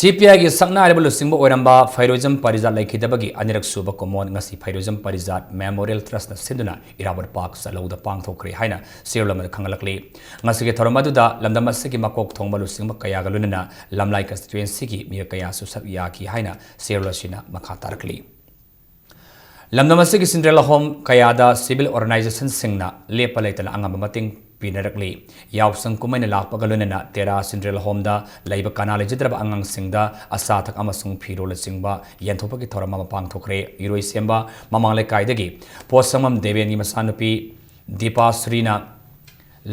ꯁꯤ ꯄꯤ ꯑꯥꯏꯒꯤ ꯁꯛꯅꯥꯏꯔꯕ ꯂꯨꯆꯤꯡꯕ ꯑꯣꯏꯔꯝꯕ ꯐꯩꯔꯣꯏꯖꯝ ꯄꯔꯤꯖꯥꯠ ꯂꯩꯈꯤꯗꯕꯒꯤ ꯑꯅꯤꯔꯛ ꯁꯨꯕ ꯀꯨꯝꯑꯣꯟ ꯉꯁꯤ ꯐꯩꯔꯣꯏꯖꯝ ꯄꯔꯤꯖꯥꯠ ꯃꯦꯃꯣꯔꯤꯌꯦꯜ ꯇ꯭ꯔꯁꯅ ꯁꯤꯟꯗꯨꯅ ꯏꯔꯥꯕꯣꯠ ꯄꯥꯔꯛ ꯆꯠꯂꯧꯗ ꯄꯥꯡꯊꯣꯛꯈ꯭ꯔꯦ ꯍꯥꯏꯅ ꯆꯦꯔꯣꯜ ꯑꯃꯗ ꯈꯪꯍꯜꯂꯛꯂꯤ꯫ ꯉꯁꯤꯒꯤ ꯊꯧꯔꯝ ꯑꯗꯨꯗ ꯂꯝꯗꯝ ꯑꯁꯤꯒꯤ ꯃꯀꯣꯛ ꯊꯣꯡꯕ ꯂꯨꯆꯤꯡꯕ ꯀꯌꯥꯒ ꯂꯣꯏꯅꯅ ꯂꯝꯂꯥꯏ ꯀꯟꯁꯇꯤꯇ꯭ꯋꯦꯟꯁꯤꯒꯤ ꯃꯤꯑꯣꯏ ꯀꯌꯥꯁꯨ ꯁꯔꯨꯛ ꯌꯥꯈꯤ ꯍꯥꯏꯅ ꯆꯦꯔꯣꯜ ꯑꯁꯤꯅ ꯃꯈꯥ ꯇꯥꯔꯛꯂꯤ꯫ ꯂꯝꯗꯝ ꯑꯁꯤꯒꯤ ꯆꯤꯜꯗ꯭ꯔꯦꯟ ꯍꯣꯝ ꯀꯌꯥꯗ ꯁꯤꯚꯤꯜ ꯑꯣꯔꯒꯅꯥꯏꯖꯦꯁꯟꯁꯤꯡꯅ ꯂꯦꯞꯄ ꯂꯩꯇꯅ ꯑꯉꯝꯕ ꯃꯇꯦꯡ ꯄꯤꯅꯔꯛꯂꯤ꯫ ꯌꯥꯎꯁꯪ ꯀꯨꯝꯍꯩꯅ ꯂꯥꯛꯄꯒ ꯂꯣꯏꯅꯅ ꯇꯦꯔꯥ ꯆꯤꯜꯗ꯭ꯔꯦꯟ ꯍꯣꯝꯗ ꯂꯩꯕ ꯀꯅꯥ ꯂꯩꯖꯗ꯭ꯔꯕ ꯑꯉꯥꯡꯁꯤꯡꯗ ꯑꯆꯥ ꯑꯊꯛ ꯑꯃꯁꯨꯡ ꯐꯤꯔꯣꯜꯅꯆꯤꯡꯕ ꯌꯦꯟꯊꯣꯛꯄꯒꯤ ꯊꯧꯔꯝ ꯑꯃ ꯄꯥꯡꯊꯣꯛꯈ꯭ꯔꯦ꯫ ꯏꯔꯣꯏꯁꯦꯝꯕ ꯃꯃꯥꯡ ꯂꯩꯀꯥꯏꯗꯒꯤ ꯄꯣꯠꯁꯪꯕꯝ ꯗꯦꯕꯦꯟꯒꯤ ꯃꯆꯥꯅꯨꯄꯤ ꯗꯤꯄꯥꯁ꯭ꯔꯤꯅ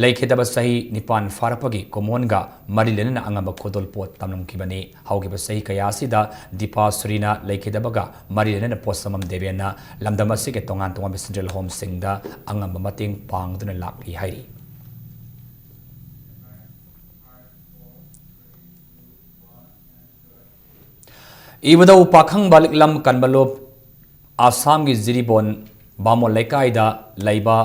ꯂꯩꯈꯤꯗꯕ ꯆꯍꯤ ꯅꯤꯄꯥꯟ ꯐꯥꯔꯛꯄꯒꯤ ꯀꯨꯝꯑꯣꯟꯒ ꯃꯔꯤ ꯂꯩꯅꯅ ꯑꯉꯝꯕ ꯈꯨꯗꯣꯜꯄꯣꯠ ꯇꯝꯂꯝꯈꯤꯕꯅꯤ꯫ ꯍꯧꯈꯤꯕ ꯆꯍꯤ ꯀꯌꯥ ꯑꯁꯤꯗ ꯗꯤꯄꯥꯁ꯭ꯔꯤꯅ ꯂꯩꯈꯤꯗꯕꯒ ꯃꯔꯤ ꯂꯩꯅꯅ ꯄꯣꯠꯁꯪꯕꯝ ꯗꯦꯕꯦꯟꯅ ꯂꯝꯗꯝ ꯑꯁꯤꯒꯤ ꯇꯣꯉꯥꯟ ꯇꯣꯉꯥꯟꯕ ꯆꯤꯜꯗ꯭ꯔꯦꯟ ꯍꯣꯝꯁꯤꯡꯗ ꯑꯉꯝꯕ ꯃꯇꯦꯡ ꯄꯥꯡꯗꯨꯅ ꯂꯥꯛꯂꯤ ꯍꯥꯏꯔꯤ꯫ ꯏꯕꯨꯙꯧ ꯄꯥꯈꯪꯕ ꯂꯤꯛꯂꯝ ꯀꯟꯕ ꯂꯨꯞ ꯑꯁꯥꯝꯒꯤ ꯖꯤꯔꯤꯕꯣꯟ ꯕꯥꯃꯣꯟ ꯂꯩꯀꯥꯏꯗ ꯂꯩꯕ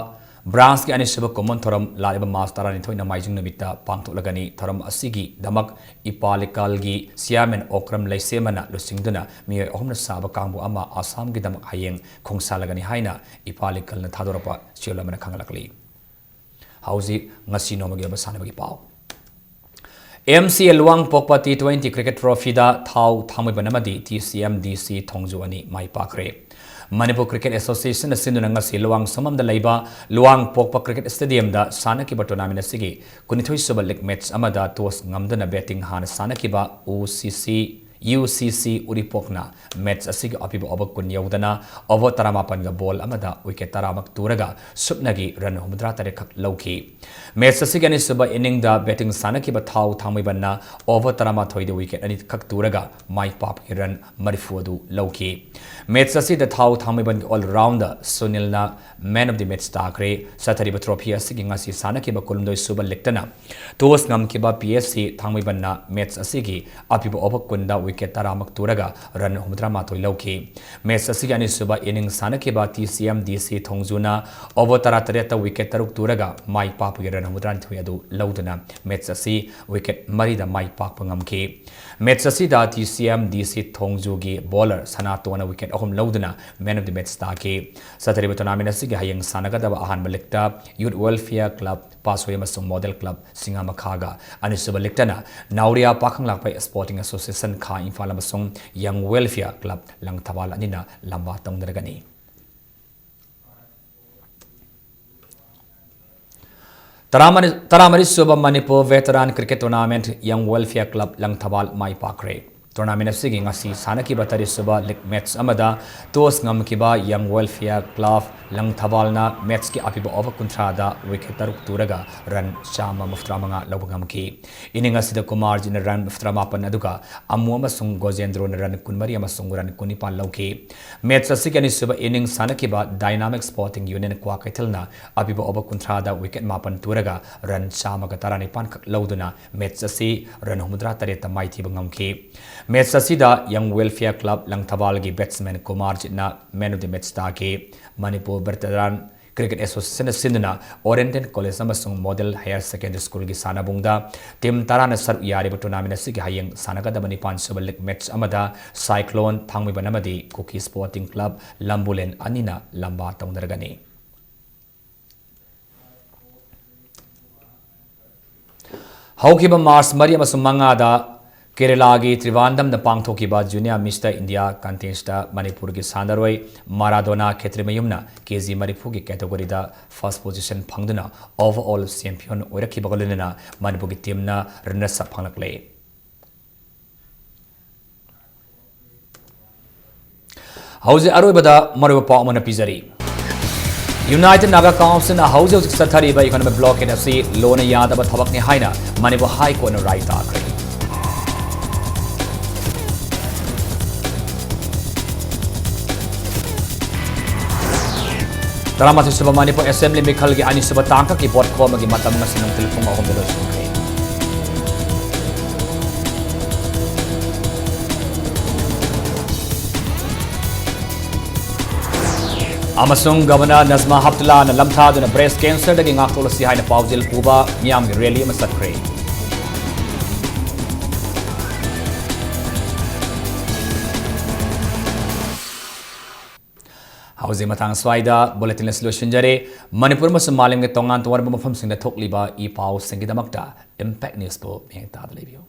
ꯕ꯭ꯔꯥꯟꯁꯀꯤ ꯑꯅꯤꯁꯨꯕ ꯀꯨꯝꯑꯣꯟ ꯊꯧꯔꯝ ꯂꯥꯛꯂꯤꯕ ꯃꯥꯔꯆ ꯇꯔꯥꯅꯤꯊꯣꯏ ꯅꯣꯡꯃꯥꯏꯖꯤꯡ ꯅꯨꯃꯤꯠꯇ ꯄꯥꯡꯊꯣꯛꯂꯒꯅꯤ꯫ ꯊꯧꯔꯝ ꯑꯁꯤꯒꯤꯗꯃꯛ ꯏꯄꯥ ꯂꯤꯀꯜꯒꯤ ꯆꯤꯌꯥꯔꯃꯦꯟ ꯑꯣꯀ꯭ꯔꯝ ꯂꯩꯁꯦꯝꯕꯅ ꯂꯨꯆꯤꯡꯗꯨꯅ ꯃꯤꯑꯣꯏ ꯑꯍꯨꯝꯅ ꯁꯥꯕ ꯀꯥꯡꯕꯨ ꯑꯃ ꯑꯁꯥꯝꯒꯤꯗꯃꯛ ꯍꯌꯦꯡ ꯈꯣꯡꯁꯥꯜꯂꯒꯅꯤ ꯍꯥꯏꯅ ꯏꯄꯥ ꯂꯤꯀꯜꯅ ꯊꯥꯗꯣꯔꯛꯄ ꯆꯦꯔꯣꯜ ꯑꯃꯅ ꯈꯪꯍꯜꯂꯛꯂꯤ꯫ ꯍꯧꯖꯤꯛ ꯉꯁꯤ ꯅꯣꯡꯃꯒꯤ ꯑꯣꯏꯕ ꯁꯥꯟꯅꯕꯒꯤ ꯄꯥꯎ꯫ ꯑꯦꯝ ꯁꯤ ꯑꯦ ꯂꯨꯋꯥꯡꯄꯣꯛꯄ ꯇꯤ ꯇ꯭ꯋꯦꯟꯇꯤ ꯀ꯭ꯔꯤꯀꯦꯠ ꯇ꯭ꯔꯣꯐꯤꯗ ꯊꯥꯎ ꯊꯥꯡꯃꯩꯕꯟ ꯑꯃꯗꯤ ꯇꯤ ꯁꯤ ꯑꯦꯝ ꯗꯤ ꯁꯤ ꯊꯣꯡꯖꯨ ꯑꯅꯤ ꯃꯥꯏ ꯄꯥꯛꯈ꯭ꯔꯦ꯫ ꯃꯅꯤꯄꯨꯔ ꯀ꯭ꯔꯤꯀꯦꯠ ꯑꯦꯁꯣꯁꯤꯌꯦꯁꯟꯅ ꯁꯤꯟꯗꯨꯅ ꯉꯁꯤ ꯂꯨꯋꯥꯡꯁꯪꯕꯝꯗ ꯂꯩꯕ ꯂꯨꯋꯥꯡꯄꯣꯛꯄ ꯀ꯭ꯔꯤꯀꯦꯠ ꯁ꯭ꯇꯦꯗꯤꯌꯝꯗ ꯁꯥꯟꯅꯈꯤꯕ ꯇꯣꯔꯅꯥꯃꯦꯟ ꯑꯁꯤꯒꯤ ꯀꯨꯟꯅꯤꯊꯣꯏ ꯁꯨꯕ ꯂꯤꯒ ꯃꯦꯆ ꯑꯃꯗ ꯇꯣꯁ ꯉꯝꯗꯨꯅ ꯕꯦꯇꯤꯡ ꯍꯥꯟꯅ ꯁꯥꯟꯅꯈꯤꯕ ꯎ ꯁꯤ ꯁꯤ, ꯌꯨ ꯁꯤ ꯁꯤ ꯎꯔꯤꯄꯣꯛꯅ ꯃꯦꯆ ꯑꯁꯤꯒꯤ ꯑꯄꯤꯕ ꯑꯣꯚꯔ ꯀꯨꯟ ꯌꯧꯗꯅ ꯑꯣꯚꯔ ꯇꯔꯥꯃꯥꯄꯟꯒ ꯕꯣꯜ ꯑꯃꯗ ꯋꯤꯀꯦꯠ ꯇꯔꯥꯃꯛ ꯇꯨꯔꯒ ꯁꯨꯞꯅꯒꯤ ꯔꯟ ꯍꯨꯝꯐꯨꯇꯔꯥ ꯇꯔꯦꯠ ꯈꯛ ꯂꯧꯈꯤ꯫ ꯃꯦꯆ ꯑꯁꯤꯒꯤ ꯑꯅꯤꯁꯨꯕ ꯏꯅꯤꯡꯗ ꯕꯦꯇꯤꯡ ꯁꯥꯟꯅꯈꯤꯕ ꯊꯥꯎ ꯊꯥꯡꯃꯩꯕꯟꯅ ꯑꯣꯚꯔ ꯇꯔꯥꯃꯥꯊꯣꯏꯗ ꯋꯤꯀꯦꯠ ꯑꯅꯤ ꯈꯛ ꯇꯨꯔꯒ ꯃꯥꯏ ꯄꯥꯛꯄꯒꯤ ꯔꯟ ꯃꯔꯤꯐꯨ ꯑꯗꯨ ꯂꯧꯈꯤ꯫ ꯃꯦꯆ ꯑꯁꯤꯗ ꯊꯥꯎ ꯊꯥꯡꯃꯩꯕꯟꯒꯤ ꯑꯣꯜ ꯔꯥꯎꯟꯗꯔ ꯁꯨꯅꯤꯜꯅ ꯃꯦꯟ ꯑꯣꯐ ꯗꯤ ꯃꯦꯆ ꯇꯥꯈ꯭ꯔꯦ꯫ ꯆꯠꯊꯔꯤꯕ ꯇ꯭ꯔꯣꯐꯤ ꯑꯁꯤꯒꯤ ꯉꯁꯤ ꯁꯥꯟꯅꯈꯤꯕ ꯀꯨꯟꯍꯨꯝꯗꯣꯏ ꯁꯨꯕ ꯂꯤꯒꯇꯅ toss ꯉꯝꯈꯤꯕ P S C ꯊꯥꯡꯃꯩꯕꯟꯅ match ꯑꯁꯤꯒꯤ ꯑꯄꯤꯕ ꯑꯣꯚꯔ ꯀꯨꯟꯗ ꯋꯤꯀꯦꯠ wicket ꯇꯔꯥꯃꯛ ꯇꯨꯔꯒ run ꯍꯨꯝꯐꯨꯇꯔꯥꯃꯥꯊꯣꯏ ꯂꯧꯈꯤ꯫ Match ꯑꯁꯤꯒꯤ ꯑꯅꯤꯁꯨꯕ inning ꯁꯥꯟꯅꯈꯤꯕ T C M D C ꯊꯣꯡꯖꯨꯅ over ꯇꯔꯥꯇꯔꯦꯠꯇ wicket ꯇꯔꯨꯛ ꯇꯨꯔꯒ ꯃꯥꯏ ꯄꯥꯛꯄꯒꯤ run ꯍꯨꯝꯐꯨꯇꯔꯥꯅꯤꯊꯣꯏ ꯑꯗꯨ ꯂꯧꯗꯨꯅ match ꯑꯁꯤ wicket ꯃꯔꯤꯗ ꯃꯥꯏ ꯄꯥꯛꯄ ꯉꯝꯈꯤ꯫ Match ꯑꯁꯤꯗ T C M D C ꯊꯣꯡꯖꯨꯒꯤ bowler ꯁꯅꯥꯇꯣꯟꯅ wicket ꯑꯍꯨꯝ ꯂꯧꯗꯨꯅ man of the match ꯇꯥꯈꯤ꯫ ꯆꯠꯊꯔꯤꯕ tournament ꯑꯁꯤꯒꯤ ꯍꯌꯦꯡ ꯁꯥꯟꯅꯒꯗꯕ ꯑꯍꯥꯟꯕ ꯂꯤꯛꯇ Youth Welfare Club ꯄꯥꯁꯣꯏ ꯑꯃꯁꯨꯡ Model Club ꯁꯤꯡꯉꯥꯃꯈꯥꯒ, ꯑꯅꯤꯁꯨꯕ ꯂꯤꯛꯇꯅ ꯅꯥꯎꯔꯤꯌꯥ ꯄꯥꯈꯪꯂꯥꯛꯄꯩ Sporting Association ꯈꯥ ꯏꯝꯐꯥꯜ ꯑꯃꯁꯨꯡ Young Welfare Club ꯂꯪꯊꯕꯥꯜ ꯑꯅꯤꯅ ꯂꯝꯕꯥ ꯇꯧꯅꯔꯒꯅꯤ꯫ ꯇꯔꯥꯃꯔꯤ, ꯇꯔꯥꯃꯔꯤ ꯁꯨꯕ Manipur Veteran Cricket Tournament Young Welfare Club Langthabal ꯃꯥꯏ ꯄꯥꯛꯈ꯭ꯔꯦ꯫ Tournament ꯑꯁꯤꯒꯤ ꯉꯁꯤ ꯁꯥꯟꯅꯈꯤꯕ ꯇꯔꯦꯠ ꯁꯨꯕ league match ꯑꯃꯗ toss ꯉꯝꯈꯤꯕ Young Welfare Club ꯂꯪꯊꯕꯥꯜꯅ matchꯀꯤ ꯑꯄꯤꯕ over ꯀꯨꯟꯊ꯭ꯔꯥꯗ wicket ꯇꯔꯨꯛ ꯇꯨꯔꯒ run ꯆꯥꯝꯃ ꯃꯧꯗ꯭ꯔꯥ ꯃꯉꯥ ꯂꯧꯕ ꯉꯝꯈꯤ꯫ Inning ꯑꯁꯤꯗ ꯀꯨꯃꯥꯔꯖꯤꯠꯅ run ꯃꯧꯗ꯭ꯔꯥ ꯃꯥꯄꯟ ꯑꯗꯨꯒ ꯑꯃꯨ ꯑꯃꯁꯨꯡ ꯒꯣꯖꯦꯟꯗ꯭ꯔꯣꯅ run ꯀꯨꯟꯃꯔꯤ ꯑꯃꯁꯨꯡ run ꯀꯨꯟꯅꯤꯄꯥꯟ ꯂꯧꯈꯤ꯫ Match ꯑꯁꯤꯒꯤ ꯑꯅꯤꯁꯨꯕ inning ꯁꯥꯟꯅꯈꯤꯕ Dynamic Sporting Union ꯀ꯭ꯋꯥꯀꯩꯊꯦꯜꯅ ꯑꯄꯤꯕ over ꯀꯨꯟꯊ꯭ꯔꯥꯗ wicket ꯃꯥꯄꯟ ꯇꯨꯔꯒ run ꯆꯥꯝꯃꯒ ꯇꯔꯥꯅꯤꯄꯥꯟ ꯈꯛ ꯂꯧꯗꯨꯅ match ꯑꯁꯤ run ꯍꯨꯝꯐꯨꯇꯔꯥ ꯇꯔꯦꯠꯇ ꯃꯥꯏꯊꯤꯕ ꯉꯝꯈꯤ꯫ Match ꯑꯁꯤꯗ Young Welfare Club ꯂꯪꯊꯕꯥꯜꯒꯤ batsman ꯀꯨꯃꯥꯔꯖꯤꯠꯅ man of the match ꯇꯥꯈꯤ꯫ ꯃꯅꯤꯄꯨꯔ Veteran Cricket Associationꯅ ꯁꯤꯟꯗꯨꯅ Oriental College ꯑꯃꯁꯨꯡ Model Higher Secondary Schoolꯒꯤ ꯁꯥꯟꯅꯕꯨꯡꯗ team ꯇꯔꯥꯅ ꯁꯔꯨꯛ ꯌꯥꯔꯤꯕ tournament ꯑꯁꯤꯒꯤ ꯍꯌꯦꯡ ꯁꯥꯟꯅꯒꯗꯕ ꯅꯤꯄꯥꯟ ꯁꯨꯕ league match ꯑꯃꯗ Cyclone ꯊꯥꯡꯃꯩꯕꯟ ꯑꯃꯗꯤ ꯀꯨꯀꯤ Sporting Club ꯂꯝꯕꯨꯂꯦꯟ ꯑꯅꯤꯅ ꯂꯝꯕꯥ ꯇꯧꯅꯔꯒꯅꯤ꯫ ꯍꯧꯈꯤꯕ March ꯃꯔꯤ ꯑꯃꯁꯨꯡ ꯃꯉꯥꯗ ꯀꯦꯔꯂꯥꯒꯤ ꯇ꯭ꯔꯤꯕꯥꯟꯗꯝꯗ ꯄꯥꯡꯊꯣꯛꯈꯤꯕ Junior Mister India Contestꯇ ꯃꯅꯤꯄꯨꯔꯒꯤ ꯁꯥꯟꯅꯔꯣꯏ ꯃꯔꯥꯗꯣꯅꯥ ꯈꯦꯇ꯭ꯔꯤꯃꯌꯨꯝꯅ K G ꯃꯔꯤꯐꯨꯒꯤ categoryꯗ first position ꯐꯪꯗꯨꯅ overall champion ꯑꯣꯏꯔꯛꯈꯤꯕꯒ ꯂꯣꯏꯅꯅ ꯃꯅꯤꯄꯨꯔꯒꯤ teamꯅ runners up ꯐꯪꯂꯛꯂꯦ꯫ ꯍꯧꯖꯤꯛ ꯑꯔꯣꯏꯕꯗ ꯃꯔꯨꯑꯣꯏꯕ ꯄꯥꯎ ꯑꯃꯅ ꯄꯤꯖꯔꯤ꯫ United Naga Councilꯅ ꯍꯧꯖꯤꯛ ꯍꯧꯖꯤꯛ ꯆꯠꯊꯔꯤꯕ economic blockade ꯑꯁꯤ ꯂꯣꯟꯅ ꯌꯥꯗꯕ ꯊꯕꯛꯅꯤ ꯍꯥꯏꯅ ꯃꯅꯤꯄꯨꯔ High Courtꯅ ꯔꯥꯏ ꯇꯥꯈ꯭ꯔꯦ꯫ ꯇꯔꯥꯃꯥꯊꯣꯏ ꯁꯨꯕ ꯃꯅꯤꯄꯨꯔ Assembly ꯃꯤꯈꯜꯒꯤ ꯑꯅꯤꯁꯨꯕ ꯇꯥꯡꯀꯛꯀꯤ vote ꯈꯣꯝꯕꯒꯤ ꯃꯇꯝ ꯉꯁꯤ ꯅꯨꯡꯊꯤꯜ ꯄꯨꯡ ꯑꯍꯨꯝꯗ ꯂꯣꯏꯁꯤꯟꯈ꯭ꯔꯦ꯫ ꯑꯃꯁꯨꯡ ꯒꯚꯔꯅꯔ ꯅꯖꯃꯥ ꯍꯞꯇꯨꯜꯂꯥꯅ ꯂꯝꯊꯥꯗꯨꯅ ꯕ꯭ꯔꯦꯁ ꯀꯦꯟꯁꯔꯗꯒꯤ ꯉꯥꯛꯊꯣꯛꯂꯁꯤ ꯍꯥꯏꯅ ꯄꯥꯎꯖꯦꯜ ꯄꯨꯕ ꯃꯤꯌꯥꯝꯒꯤ ꯔꯦꯂꯤ ꯑꯃ ꯆꯠꯈ꯭ꯔꯦ꯫ ꯍꯧꯖꯤꯛ ꯃꯇꯥꯡ ꯁ꯭ꯋꯥꯏꯗ ꯕꯨꯂꯦꯇꯤꯟ ꯑꯁꯤ ꯂꯣꯏꯁꯤꯟꯖꯔꯦ꯫ ꯃꯅꯤꯄꯨꯔ ꯑꯃꯁꯨꯡ ꯃꯥꯂꯦꯝꯒꯤ ꯇꯣꯉꯥꯟ ꯇꯣꯉꯥꯟꯕ ꯃꯐꯝꯁꯤꯡꯗ ꯊꯣꯛꯂꯤꯕ ꯏ ꯄꯥꯎꯁꯤꯡꯒꯤꯗꯃꯛꯇ ꯏꯝꯄꯦꯛ ꯅ꯭ꯌꯨꯁꯄꯨ ꯃꯤꯠꯌꯦꯡ ꯇꯥꯗꯨꯅ ꯂꯩꯕꯤꯌꯨ꯫